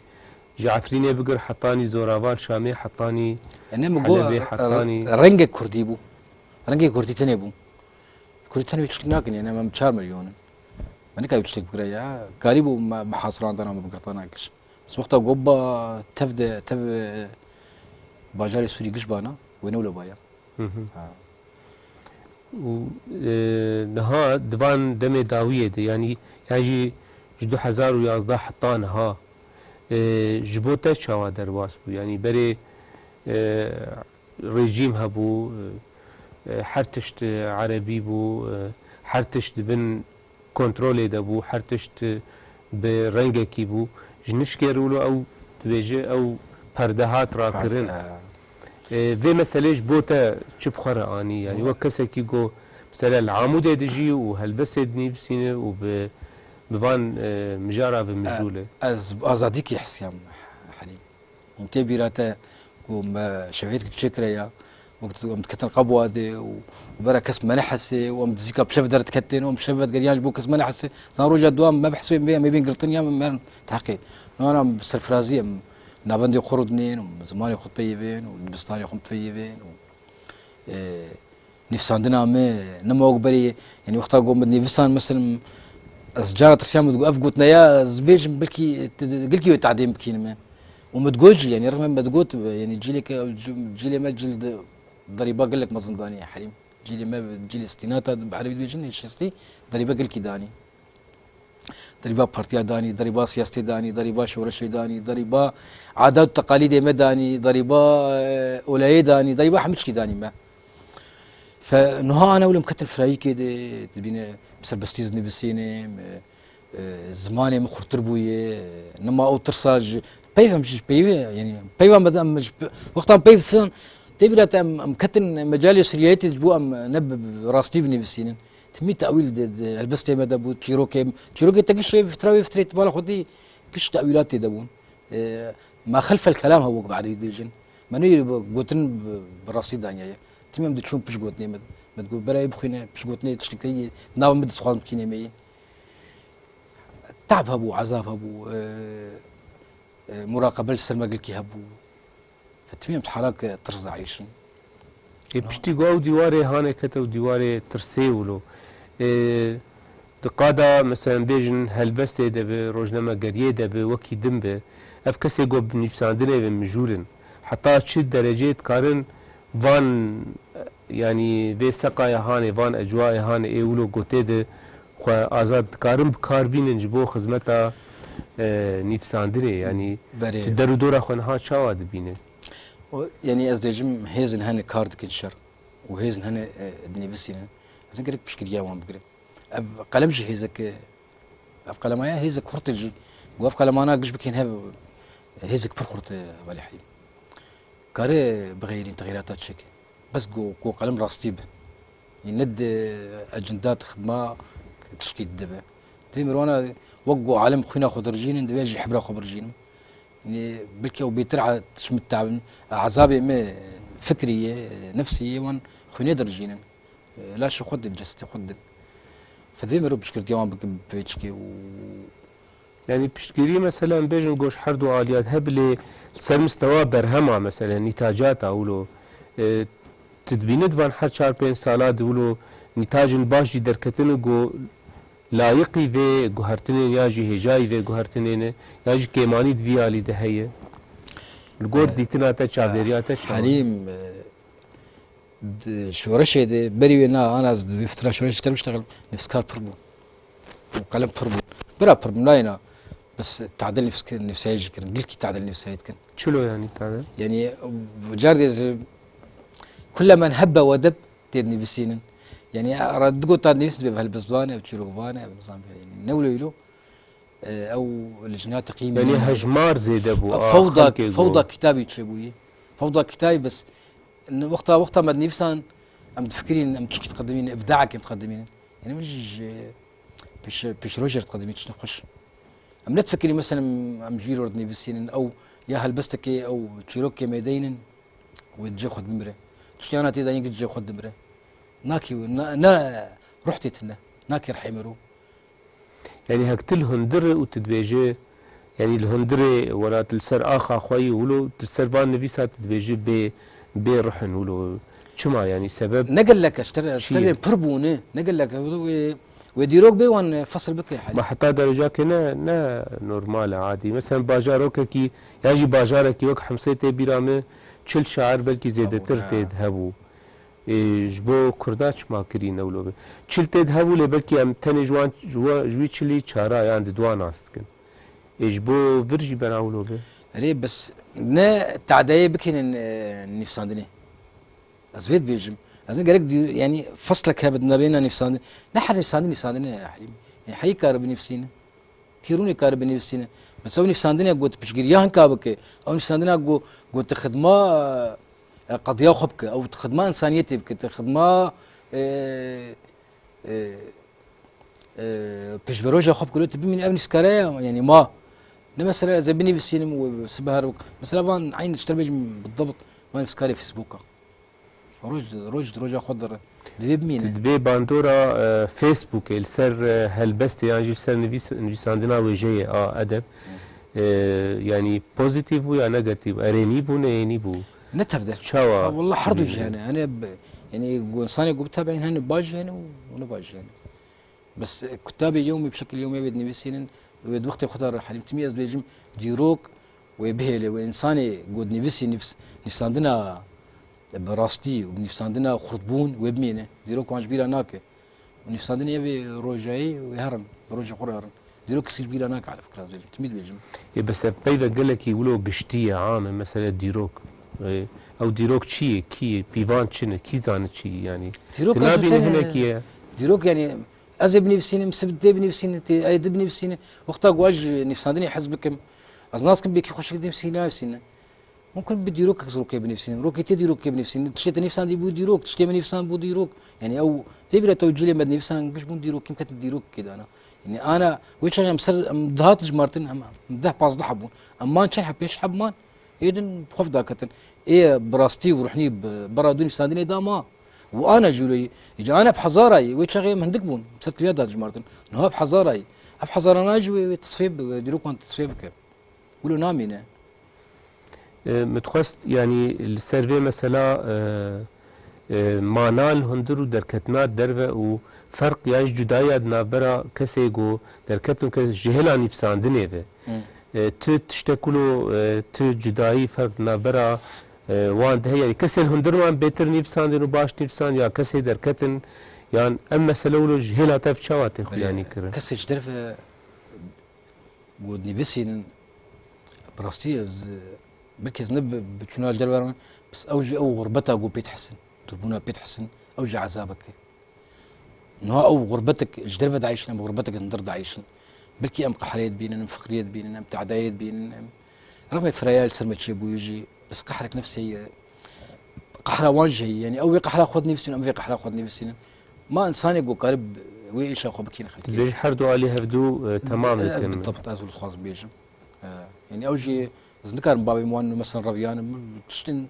ji Efrînê bigir hetanî Zoraval Şamê, hetanî Yani min got, Helebê, e, hetanî rengek Kurdî bû. Rengê Kurdî tenê bû. Kurdî tenê tiştek nakin, yani em çar milyon in. Me nikaribe tiştek bigire ya. Karîbû me, me hasran dana me bigirtana giş. Wexta got ba tev de, tev, e, bajarê Sûrî giş bana, wê ne wilo baya. Hı hı. Ha. Û, e, niha di van demê dawiyê de, yanî, ya jî ji du hezar û yazdeh heta niha, e, ji bo te çawa derbas bû? Yanî berê, e, rejîm hebû, e, e, her tişt, e, erebî bû, e, her tişt di bin kontrolê de bû, her tişt, e, bi rengekî bû. Ji nişkê re wilo ew dibêje, ew perde hat rakirin. Perde. E, vê meselê ji bo te çi bi xwe re anî? Yani wek kesekî ku mesela li Amûdê dijî û helbestê dinivîsîne û bi, bi van, e, mijara ve mijûl e. Ez bi azadîkî hesiyam, Helîm. Hûn tê bîra te ku me şevêt çêkire ya, wek tu em diketin qebwa de û, û bera kes me nehesê û em dizîka bi şev derdiketin û em şev vedigeriyan ji bo kes me nehesê. Zan roja dua me bihsê me, me bên girtin ya me merin teheqê. Nana em serfirazî em navendê xwe rûdinên û zimanê xwe dipeyivên û dibistanê xwe dipeyivên û, e, nivîsandina me, nema wek berê, yani wexta ku min nivîsan, mesela, ez cara tirsiyam, min digot, ev gotineya, ez bêjim, belkî, gilkî wê tehdê min bikînin me. Û min digot jî, yanî rexmê min digot, yanî cîleke, cîlê me cîl di derîba gelek mezin danî Herîm. Cîlê me, cîlê sitînata bi erebî dibêjin, ê şêstî, derîba gelkî danî. Derîba partiya danî, derîba siyasetê danî, derîba şoreşê danî, derîba adat û teqalîdê me danî, derîba, e, olayê danî, derîba hemû tiştî danî me. Fe niha ana wilo em ketin firayîkê de, dibîne serbestî dinivîsînim, e, e, zimanê min xurtir bûye, e, nima ew tirsa ji peyv em ji peyvê, yanî peyva me de em ji pe-, wexta em peyv disin, tê bîra te em, em ketin mecalê şiriyetê ji bo em ne bi, bi rastî binivîsînin. Timî tewîl di, di helbestê me de bû, çîrokê, çîrokê te giş ê fitra wê fitrê ti bala xwedî giş tewîlat tê de bûn. E, ma xelfel kelam hebû wek bi erebî dibêjin. Me neyê gotin bi, bi rastî daniye. Timî em diçûn pişt gotinê me, me digot, berayê bixwîne, pişt gotinê tiştekî ye, nava min dixwazim kînê me yê. Te'b hebû, ezab hebû, e, e, muraqebe li ser me gelkî hebû. Fe timî em di halak tirs de eyşin. Ê, piştî ku ew dîwarê hanê kete û dîwarê tirsê wilo. Ê, di qada, meselen, bêjin helbestê de bi, rojnamegeriyê de bi, wekî din bi. Ev kesê ku bi nivîsandinê ve mijûl in. Heta çi dereceyê dikarin van, yanî vê seqaya hanê, van ecwayê hanê ê wilo gotê de xwe azad dikarin bi kar bînin ji bo xizmeta, e, nivîsandinê, yanî Berê. Tu der û dora xwe niha çawa dibîne? O, yanî ez dêjim hêzin hene kar dikin şer û hêzin hene, e, dinivîsînin. Ez ê gerek piştgiriya wan bigirim. Ev qelem jî hêzek, ev qelemaya hêzek xurt e jî. Ku ev qelemana giş bikên hev, hêzek pir xurt e, Welî Herîm. Kare bixeyrîn, texîrata çêke. Bes ku, ku qelim rastî bi. Yê ne di ecenda, di xidma tişkî dibe. Divê mirwana wek ku alim xwîna xwe dirijînin, divê jî hibra xwe birijînin. Yê belkî ew bêtir a-, tişt min tabin, ezabê me fikrî ye, nefsî ye, wan xwînê dirijînin. Laşê xwe din, cesedê xwe din. Fe divê mirov piştgirtiya wan bike bi vê çikê û Yanî piştgirî, meselen, bêjin goş her du aliyat hebe lê li ser mistewa berhema, meselen, nîtacata wilo, e, tu dibîne di van her çar pênc sala de wilo nîtacên baş jî derketin û ku layiqî vê guhertinên ya jî hêjayî vê guhertinê ne, ya jî kêmanî di vî alî de heye. Li gor dîtina te, çavdêriya te çawa? Herîm, e, Di şoreşê de, berî wê na, ana ez di vê fitra şoreşê dikar biştexil, nivîskar pir bûn. Û qelem pir bûn. Bira pir bûn, nayê na. Bes tadil nivîsk-, nivîsayî jî kirin. Gilkî tadil nivîsayî dikin. Çilo yanî tadil? Yanî, car dê ez, kulle men hebbe wedeb tê dinivîsînin. Yanî, ara digot ta nivîs dibe, helbestvan e, çîrokvan e, nizam, yanî, ne wilo wilo. E, ew lijna teqîmî Yanî hejmar zêde bû, a, fewda, xelkê got. Fewda kitabî çêbûyî. Fewda kitabî bes. N-, wexta, wexta me dinivîsan, em difikirîn, em tişkî diqedimîn, îbdaekê em diqedimîn. Yanî min jî ji pêş, pêşrojê re diqedimîn, tiştên xweş. Em nedifikirîn, mesela, em, em ji îro re dinivîsînin, ew ya helbestekê, ew çîrokê me deynin, wê di cê xwe de bimire. Tiştê ana tê de yek di cê xwe de dimire. Nakî, na, na, ruh tê tune. Nakî rihê mirov. Yanî hek tu li hundir û tu dibêje, yanî li hundirê wela tu li ser axa xwe yî wilo, tu li ser van nivîsa tu dibêje bê, bê ruh in wilo. Çima yanî sebeb Ne gelek e, ji ter, ji çi ye? Terê pir bûne, ne gelek e, wê, wê dîrok bê wan fesil bike helî. Ma heta derecakê ne, ne normal e, adî. Mesela bajarokekî, ya jî bajarekî wek Hemsê tê bîra min, çil şair belkî zêdetir Hebû, he. Tê de hebû. Ê, ji bo Kurda çima kirî ne wilo be? Çil tê de hebû lê belkî em tenê ji wan, ji wa, ji wî çilî çara yan di dua nas dikin. Ê, ji bo vir jî bena wilo be? Erê, bes ne tadeyê bikînin, e, nivîsandinê. Ez vê dibêjim. Ez ne gerek di-, yanî feslek hebe di navbeyna nivîsandin. Ne her nivîsandin nivîsandinê Herîm. Yanî heyî kare binivîsîne. Tîrûnê kare binivîsîne. Mesela ew nivîsandine ku tu piştgiriya hinka bike, ew nivîsandina ku, ku tu xidma, e, qediya xwe bike, ew tu xidma însaniyetê bike, tu xidma, e, e, e, pêşveroja xwe bike, tu bimînî ev nivîskare ye, yanî ma. Ne mesela ez ê binivîsînim û sibe her wek. Mesela van eyn ji te re bêjim bidibt, van nivîskarê Facebooka. Roj, roj, roja xwe dir divê bimîne. Tu dibê bandora, e, Facebookê li ser, e, helbestê yan jî li ser nivîs-, nivîsandina wêjeyê a edeb, e, yanî pozîtîf bû ya negatîf? Erênî bû, neyênî bû? Ne tevde. Çawa? Ha, wallah her du jî dibîne? Hene. Hene b-, yanî ku insanê ku bitebeîn hene baş jî hene û ne baş jî hene. Bes, e, kutabê yewmî bi şekil yewmî wê dinivîsînin, wê di wextê xwe de re Helîm timî ez dibêjim dîrok Wê bihêle, wê insanê ku dinivîsî nivs-, nivsandina bi rastî û bi nivsandina xurtbûn wê bimîne. Dîrok wan ji bîra nake. Û nivsandinê ev ê rojayî wê herin, bi rojê xwe re herin. Dîrok kesî ji bîra nake, ala fikra ez bêjim. Timî dibêjim. Ê, bi ser peyve gelekî wilo giştî ye, am e, mesele dîrok. Ê, ew dîrok çi ye, kî ye, pîvan çi ne, kî zane çi ye, yanî? Dîrok tu ez nabînî tenê hinekî ye. Dîrok, yanî, ez ê binivîsînim, sibit tê binivîsîne, tê, ê di binivîsîne. Wexta ku ez ji nivsandinê hez bikim, ez nas kim bêkî xweşik nivîsîne, nivîsîne. Mumkin bi dîrokek rokê binivîsînim. Rokê tê dîrokê binivîsînim. Tiştê te nivîsandî bû dîrok, tiştê min nivîsand bû dîrok. Yanî ew tê bîra te û cilê me dinivîsan giş bûn dîrok, kim ketin dîrok kê dana. Yanî ana wê çaxê em ser, em dihat dijmartin, em, em deh pazdeh hebûn. Em man çend heb, pênc heb man. Ê din bi xwe daketin. Ê bi rastî û ruhnî bi bera dû nivîsandinê da ma. Û ana jî wilo yî. Îca ana bi hezara yî. Wê çaxê em hindik bûn. Ser tiliya da dijmartin. Niha bi hezara yî. Ev hezarana jî wê, wê tesfê bi, wê dîrokan tesfê bike. Wilo namîne. E, min dixwest, yanî li ser vê mesela, e, e, mana li hundir û derketina derve û ferq yan jî cudayiya di navbera kesê ku derketin ke ji hêla nivîsandinê ve. Hı. E, tu tiştek wilo, e, tu cudayî ferq di navbera, e, wan de heye? Yanî kesên hundir wan bêtir nivîsandin û baş nivîsand ya kesê derketin, yan ev mesele wilo ji hêla te çawa tê xuyanî kirin? Kesê ji derve Ku dinivîsînin, bi rastî ez, belkî ez ne bi, bi çûna li derve re, bes ew jî ew xurbeta ku pê dihesin, dûrbûna pê dihesin, ew jî ezabek e. Niha ew xurbetek ji derve dieyşin, em xurbetek hundir dieyşin. Belkî em qehrê dibînin, em fiqriyê dibînin, em te'dayê dibînin, em rexmê firaya li ser me çêbûyî jî, bes qehrek nefsê ye. Qehra wan jî heye. Yanî ew wê qehra xwe dinivîsînin, em vê qehra xwe dinivîsînin. Ma insanê ku karib wê êşa xwe bikîne xelkê. Dibêj her du alî hevdu, e, temam e, dikin. Bi, bi, bi, ez wilo dixwazim bêjim. E, yanî ew jî ez nikarim bavê min wan mesela reviyanim, tiştin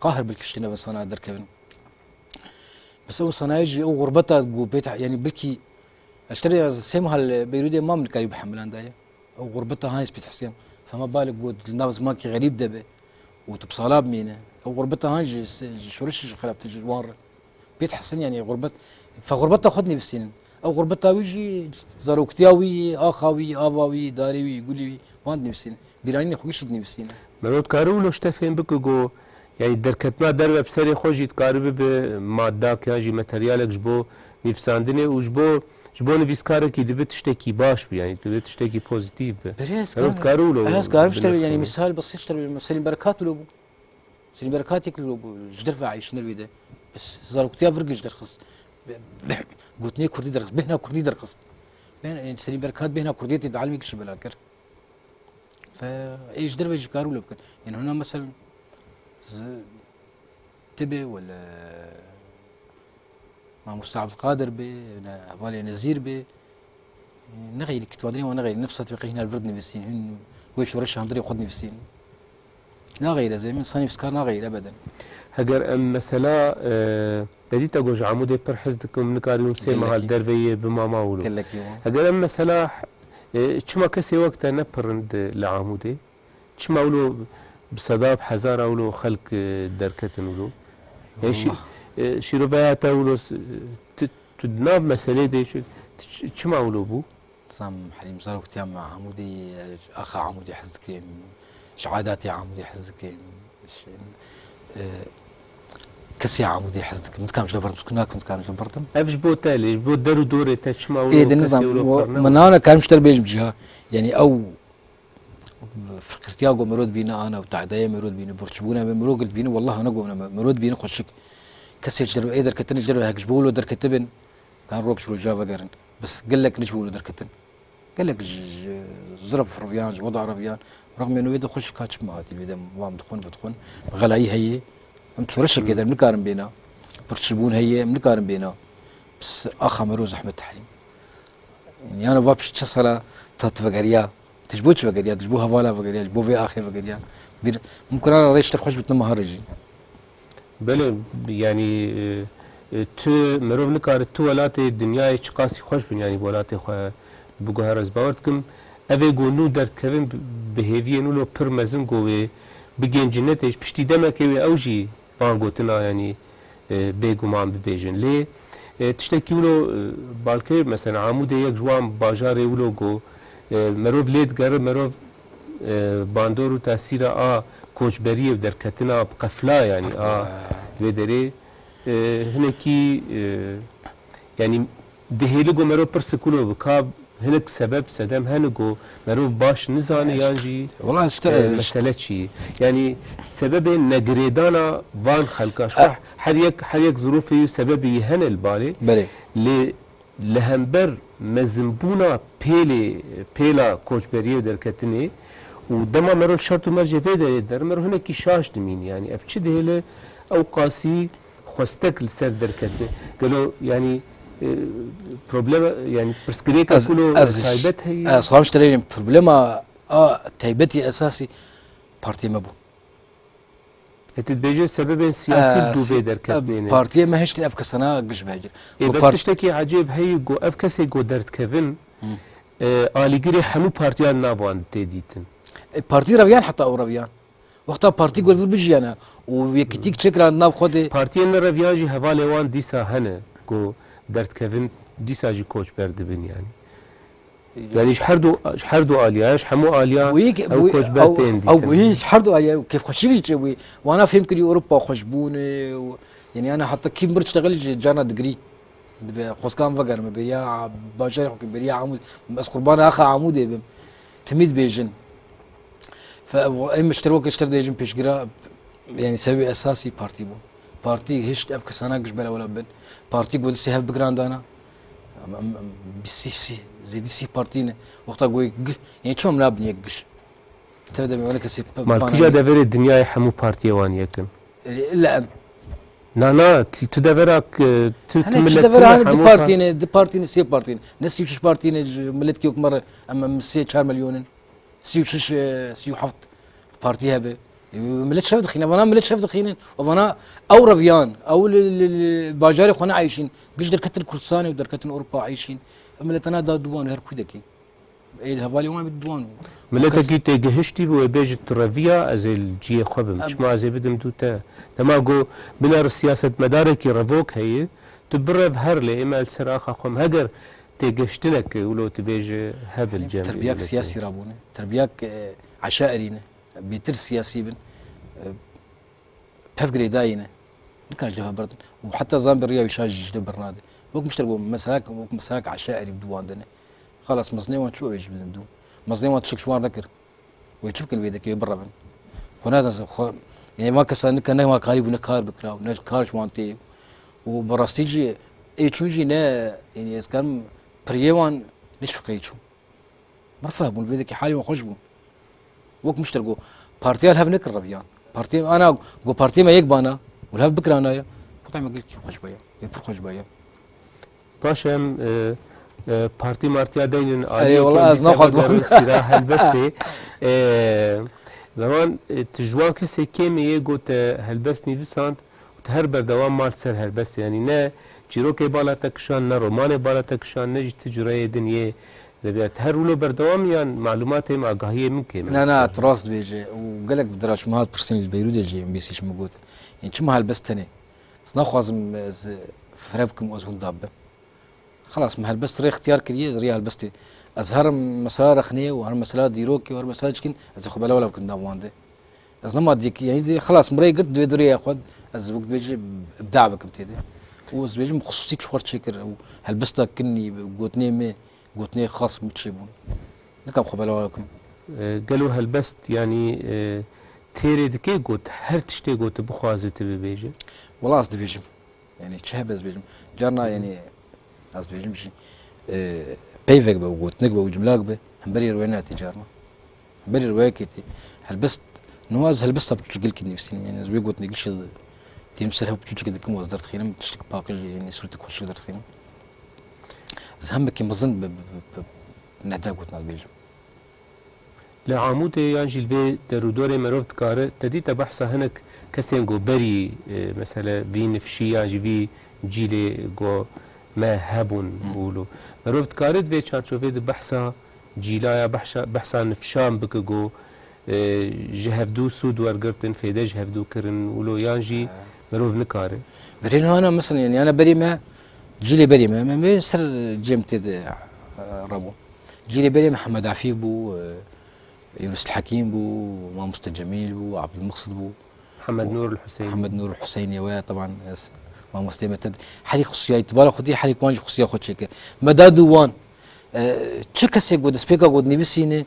qahir belkî tiştê ne insana derkevin. Bes ew insana jî ew xurbeta ku pê te, yanî belkî ez ji te re sê meha li Beyrûdê mam nikarî bihemilan daye. Ew xurbeta hanê spî tehsiyam. Fema balek got li nav zimankî xerîb de be û tu bi sala bimîne. Ew xurbeta han jî se-, ji şoreşê jî xerabtir ji wan re. Pê dihesin, yanî xurbet, fe xurbeta xwe dinivîsînin. Ew xurbeta wî jî zaroktiya wî, axa wî, ava wî, darê wî, gulê wî, wan dinivîsînin. Bîranînê xwe gişî dinivîsînin. Mero dikare wilo ji te fêm bike ku, yanî derketina derve bi serê xwe jî dikare bibe madak yan jî materyalek ji bo nivîsandinê û ji bo, ji bo nivîskarekî dibe tiştekî baş be, yanî dibe tiştekî pozîtîf be. Berê ez Mero dikare wilo, ez karim ji te, yanî, binirxîne. Mîsal besît ji te, Selîm Berekat wilo bû. Selîm Berekatî ku ji derve eyşinir wî de. Bes zaroktiya vir giş derxist. Be-, be-, gotinê kurdî derxist, bêhna kurdî derxist. Bêhna, yanî Selîm Berekat bêhna kurdiyetê di alemê gişî bela kir. Fe, ê ji derve jî kar wilo bikin. Yanî hûna mesela zi-, tibê wele Mamoste Abdulkadir bê, ne, hevalê Nezîr bê. Nexeyrî kitvandirê wan nexeyrî, ne bi setwîqê hîna li vir dinivîsîn, hûn wê şoreşa hundirê xwe dinivîsîn. Naxeyre, zê min sanî piskar naxeyre ebeden. Heger em mesela, e, te dît, ego ji Amûdê pir hez dikim, nikarî hûn sê meha li derve yê bi mama wilo. Gelekî wan. Heger em mesela, e, çima kesê wek te ne pir in di, li Amûdê? Çima wilo bi seda, bi hezara wilo xelk, e, derketin wilo? Ya şî-, Allah. E, şîroveya te wilo s-, tu, tu di nav meselê de çi, tu ç-, çima wilo bû? Zam Herîm, zaroktiya me Amûdê, e, axa Amûdê hez dikim, ji adatê Amûdê hez dikim, ji, e, kesê Amûdê hez dikim. Dikarim ji li berdim, nakim dikarim ji li berdim. Ev ji bo te lê, ji bo der û dorê te çima wilo kesê wilo pir ne? Ê, de nizam, min nane karim ji te bêjim jî ha. Yanî ew Fikirtiya ku mero dibîne ana û te'dayê mero dibîne, borçbûna me mero girt dibîne, wallah ana govna me, mero dibîne xweşik. Kesê ji derve ê derketine ji derve hek ji bo wilo derketibin, kan rok ji roja vegerin. Bes gelek ne ji bo wilo derketin. Gelek ji, ji zirf reviyan, ji weda reviyan. Rexmê wê de xweşik ka çi me hatî, wê de wan dixwin, vedixwin. Xelayî heye. Em şoreşekê de em nikarin bêna. Borçbûn heye, em nikarin bêna. Bes axa mero zehmet Herîm. Yanî va pişt çi sala ta tu vegeriya? Tu ji bo çi vegeriya? Tu ji bo hevala vegeriya, ji bo vê axê vegeriya? Bîr, mimkun e rêş te xweş bit, nema rê jî. Belê, yanî, e, e, tu, mirov nikare tu welatê dinyayê çiqasî xweş bin, yanî welatê xwe biguhere. Ez bawer dikim, ev ê ku nû derdikevin bi, bi hêviyên wilo pir mezin ku wê bigihên cinetê, ji piştî demekê wê ew jî van gotina, yanî, e, bêguman bibêjin. Lê, e, tiştekî wilo, e, balkê, mesela Amûdê yek ji wan bajarê wilo ku, e, merov lê digere, merov e, bandor û tesîra a koçberiyê û derketina bi qefla, yanî a vê derê, e, hinekî, e, yanî dihêli ku merov pirsik wilo bika hinek sebeb sedem hene ku merov baş nizane yan jî, Wala işte, e, e, mesele çi ye? Yanî sebebê negirêdana van xelka ji xwe her yek, her yek zirûfê wî sebebê wî hene li balê. Belê. Lê li hember mezinbûna pêlê, pêla koçberiyê û derketinê û dema mero li şert û mercê vê derê der, mero hinekî şaş dimîn. Yanî ev çi dihêle ew qasî xwestek li ser derketinê? Gelo, yanî, e, problema, yanî pirsgirêka Ez, kulo ez, taybet heye? ez xwam ji te re yêm, problema a taybetî esasî partiyê me bû. E, tu dibêje sebebên siyasî li dû vê derketinê ne. Partiyê me hiştin ev kesana giş vehecir. Ê, Ku bes part- tiştekî ecêb heyî ku ev kesê ku derdikevin, Hı. e, alîgirê hemû partiyan nav wan tê dîtin. E, partî reviyan heta ew reviyan. Wexta partî ku li vir bijiyane û yekîtîk çêkiran nav xwe de. Partiyên nereviyan jî hevalê wan dîsa hene ku derdikevin dîsa jî koçber dibin yanî. Yanî ji her du, ji her du aliya, ji hemû aliya Wî ki-, ew wî-, koçber ew, tên ew dîtin. wî ji her du aliya kêfxweşî jî çêbûyî. Wana fêm kirî Ewropa xweş bûne û, yanî, ana heta kî mir çi dexil ji carna digirî. Dibe xweskan vegerime, beriya bajarê xwe kir, beriya Amûd. Ez qurbana axa Amûdê bim. Timî dibêjin. Fe-, em ji ter weke ji ter dibêjin pêşgira, yanî sebebê esasî partî bû. Partî hişt ev kesana giş belewela bin. Partî ku distê hev bigirandana. Em, em, em, bi sî, sî, zêdî sî partî ne. Wexta ku yek gi-, yanî çima em nabin yek giş? Tev de me wele kesê pe-, Ma pana kîja yek. deverê dinyayê hemû partiyê wan yek in? Ê, illa em. Na, na, tu, tu devera k-, tu, tu Hene çi millet devera tune hene di hemû par- partî ne, di partî ne, sê partî ne. Ne sî û şeş partî ne, ji miletkî wek me re, em, em sê çar milyon in. Sî û şeş, e, sî û heft partî hebe. E, millet şev dixîne, vana millet şev dixînin. Û vana ew reviyan, ew li, li, li bajarê xwe neeyşîn. Giş derketin Kurdistanê û derketin Ewropa eyşîn. Ev milletana da duwan her kudekî. Ê, li hevalê wan bi duwan. Miletekî têgihiştî bû, wê bêjit tu reviya, ez ê li ciyê xwe bim. Em- Çima ez ê bidim dû te? Dema ku binêre siyasetmedarekî revok heye, tu birev her lê ê me li ser axa xwe em. Heger têgihiştineke wilo tu bêje hebe li cem vê Terbiyak miletê. siyasî rabûne. Terbiyak, e, eşairî ne. Bêtir siyasî bin. E, pev girêdayî ne. Nikan ji dev berdin. Û heta zan bi riya wî şaş jî ji dev bernade. Wek mişter bû, mesela, wek mesela eşairî bi duwan de ne. Xalas, mezinê wan çû ew ê jî bidin dû. Mezinê wan tiştek ji wan nekir. Wê çi bikin vê dekê, wê birevin. Xwe nadin xwe, yanî van kesan nika ne wan karî bû ne kar bikira û ne kar ji wan tê. Û bi rastî jî ê çû jî ne, yanî ez karim piriyê wan ne ji fikrê çû. Mirfeh bûn, vê dekê halê wan xweş bû. Wek mişter got, partiya li hev nekir reviyan. Partiya ana got, partiya me yek bana û li hev bikirana ye. Xwedê me gelkî xweş baya. Wê pir xweş baya. Baş e, em, e, e, partî martiya deynin Erê, aliyê wela kem ez dîsa naxwazim. vegerin sîra helbestê. E, Lewan, e, tu ji wan kesê kêm î yê got te helbest nivîsand û tu her berdewam mal ser helbestê. Yanî ne çîrokê bala te kişand, ne romanê bala te kişand, ne jî ti cureyê din yê edebiyat. Her wilo berdewam î yan malûmatê min, agahiyê min kêm e Na, na, mesela? tu rast dibêje. Û gelek bi diraş min hat pirsîn li Beyrûdê jî em bîsî ji min got. Yanî çima helbest tenê? Ez naxwazim ez fire bikim û ez hûn dabim. Xelas, min helbest rê ixtiyar kiriye, rêya helbestê. Ez herim mesela rexneyê û herim mesela dîrokê û herim mesela çikin, ez ê xwe bela wela bikim nav wan de. Ez nema dîk, yanî dî, xelas, min rê girt, divê di rêya xwe, ez wek dibêjî ibda bikim tê de. Û ez dibêjim xusûsî ji xwe çêkir û helbesta kinî, gotinê me, gotinê xas min çêbûn. Nikam xwe bela wela bikim. E, gelo helbest, yanî, e, têrê dike got, her tiştê got tu bixwaze tu bibêje? Wela ez dibêjim. Yanî çi hebe ez bêjim. Carna yanî ez dibêjim jî, e, peyvek be û gotinek be û cimlak be, hemberî rûyê nayê tê carna. Hemberî rûyekê tê. Helbest, niha ez helbesta biçûçik gilkî nivîsînim. Yanî ez wê gotinê gişê têm ser hev biçûçikê dikim û ez derdixînim, tiştek paqij, yanî sûretek xweşik derdixînim. Ez hemekî mezin bi, bi, bi, bi nehda gotina dibêjim. Li Amûdê yan jî li vê derûdorê merov dikare, te dîte behsa hinek kesên ku berî, e, mesele vî nifşî yan jî vî cîlê ku me hebûn Hmm. wilo. Merov dikare di vê çarçovê de behsa cîlaya, behsa, behsa nifşan bike ku, e, ji hevdû sûd wergirtin, fêde ji hevdû kirin wilo yan jî He. merov nikare. Berê niha na, mesela, yanî, yana berê me, cîlê berê me, me, me ser cem tê de, e, rabû. Cîlê berê me Hemed Afîf bû, e, Yunus Hekîm bû, Mamoste Cemîl bû, Abdulmuqsid bû. Mihemed Nur Huseyîn. Mihemed Nur Huseyîn ye, we, teban, ez, mamosteyê me te. Herî xusiyayî tibara xwedî, herî wan jî xusiya xwe çêkir. Me da dû wan, e, çi kesê ku destpêka ku dinivîsîne,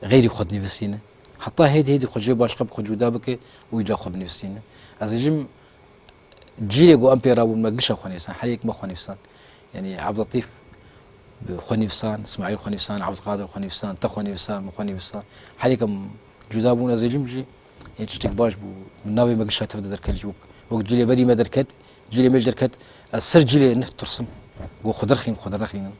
xeyrî xwe dinivîsîne. Heta hêdî hêdî xwe jê başqa bi xwe cuda bike û îca xwe binivîsîne. Ez ê jim cîlê ku em pê rabûn me gişa xwe nivîsan, her yek me xwe nivîsan. Yanî Abdulletîf bi xwe nivîsan, Îsmaîl xwe nivîsan, Abdulqadir xwe nivîsan, te xwe nivîsan, min xwe nivîsan. Her yek em cuda bûn, ez ê jim jî, yanî tiştek baş bû. Navê me gişa tev de derket jî wek, wek cîlê berî me derket, cîlê me jî derket. Ez ser cîlê neh tirsim. Go xwe derxîn, xwe derxînin.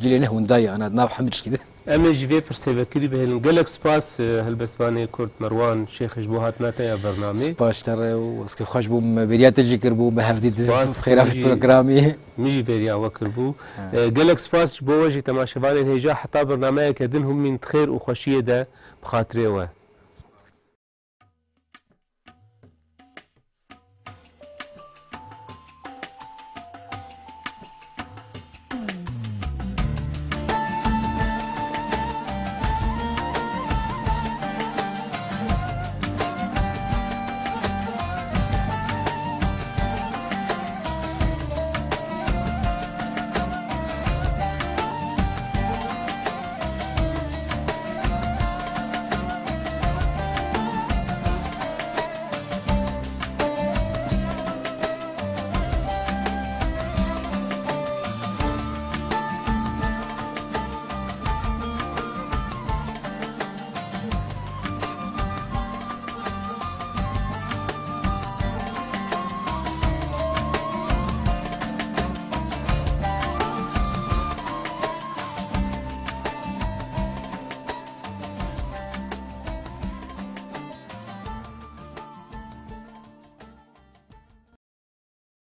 Cîlê neh winda ye, ana nav hemî tişkî de. Em ê ji vê pirsê vekirî bihêlin. Gelek spas, e, helbestvanê Kurd Merwan Şêxê ji bo hatina te ya bernamê. Spas ji te re û ez kêfxweş bûm, me bêriya te jî kirbû, me hevdî di Spas, xêra min jî, programî. Min jî bêriya we kirbû. Ha. E, gelek spas ji bo we jî temaşevanên hêja, heta bernameyeke din hûn mîn di xêr û xweşiyê de bi xatirê we.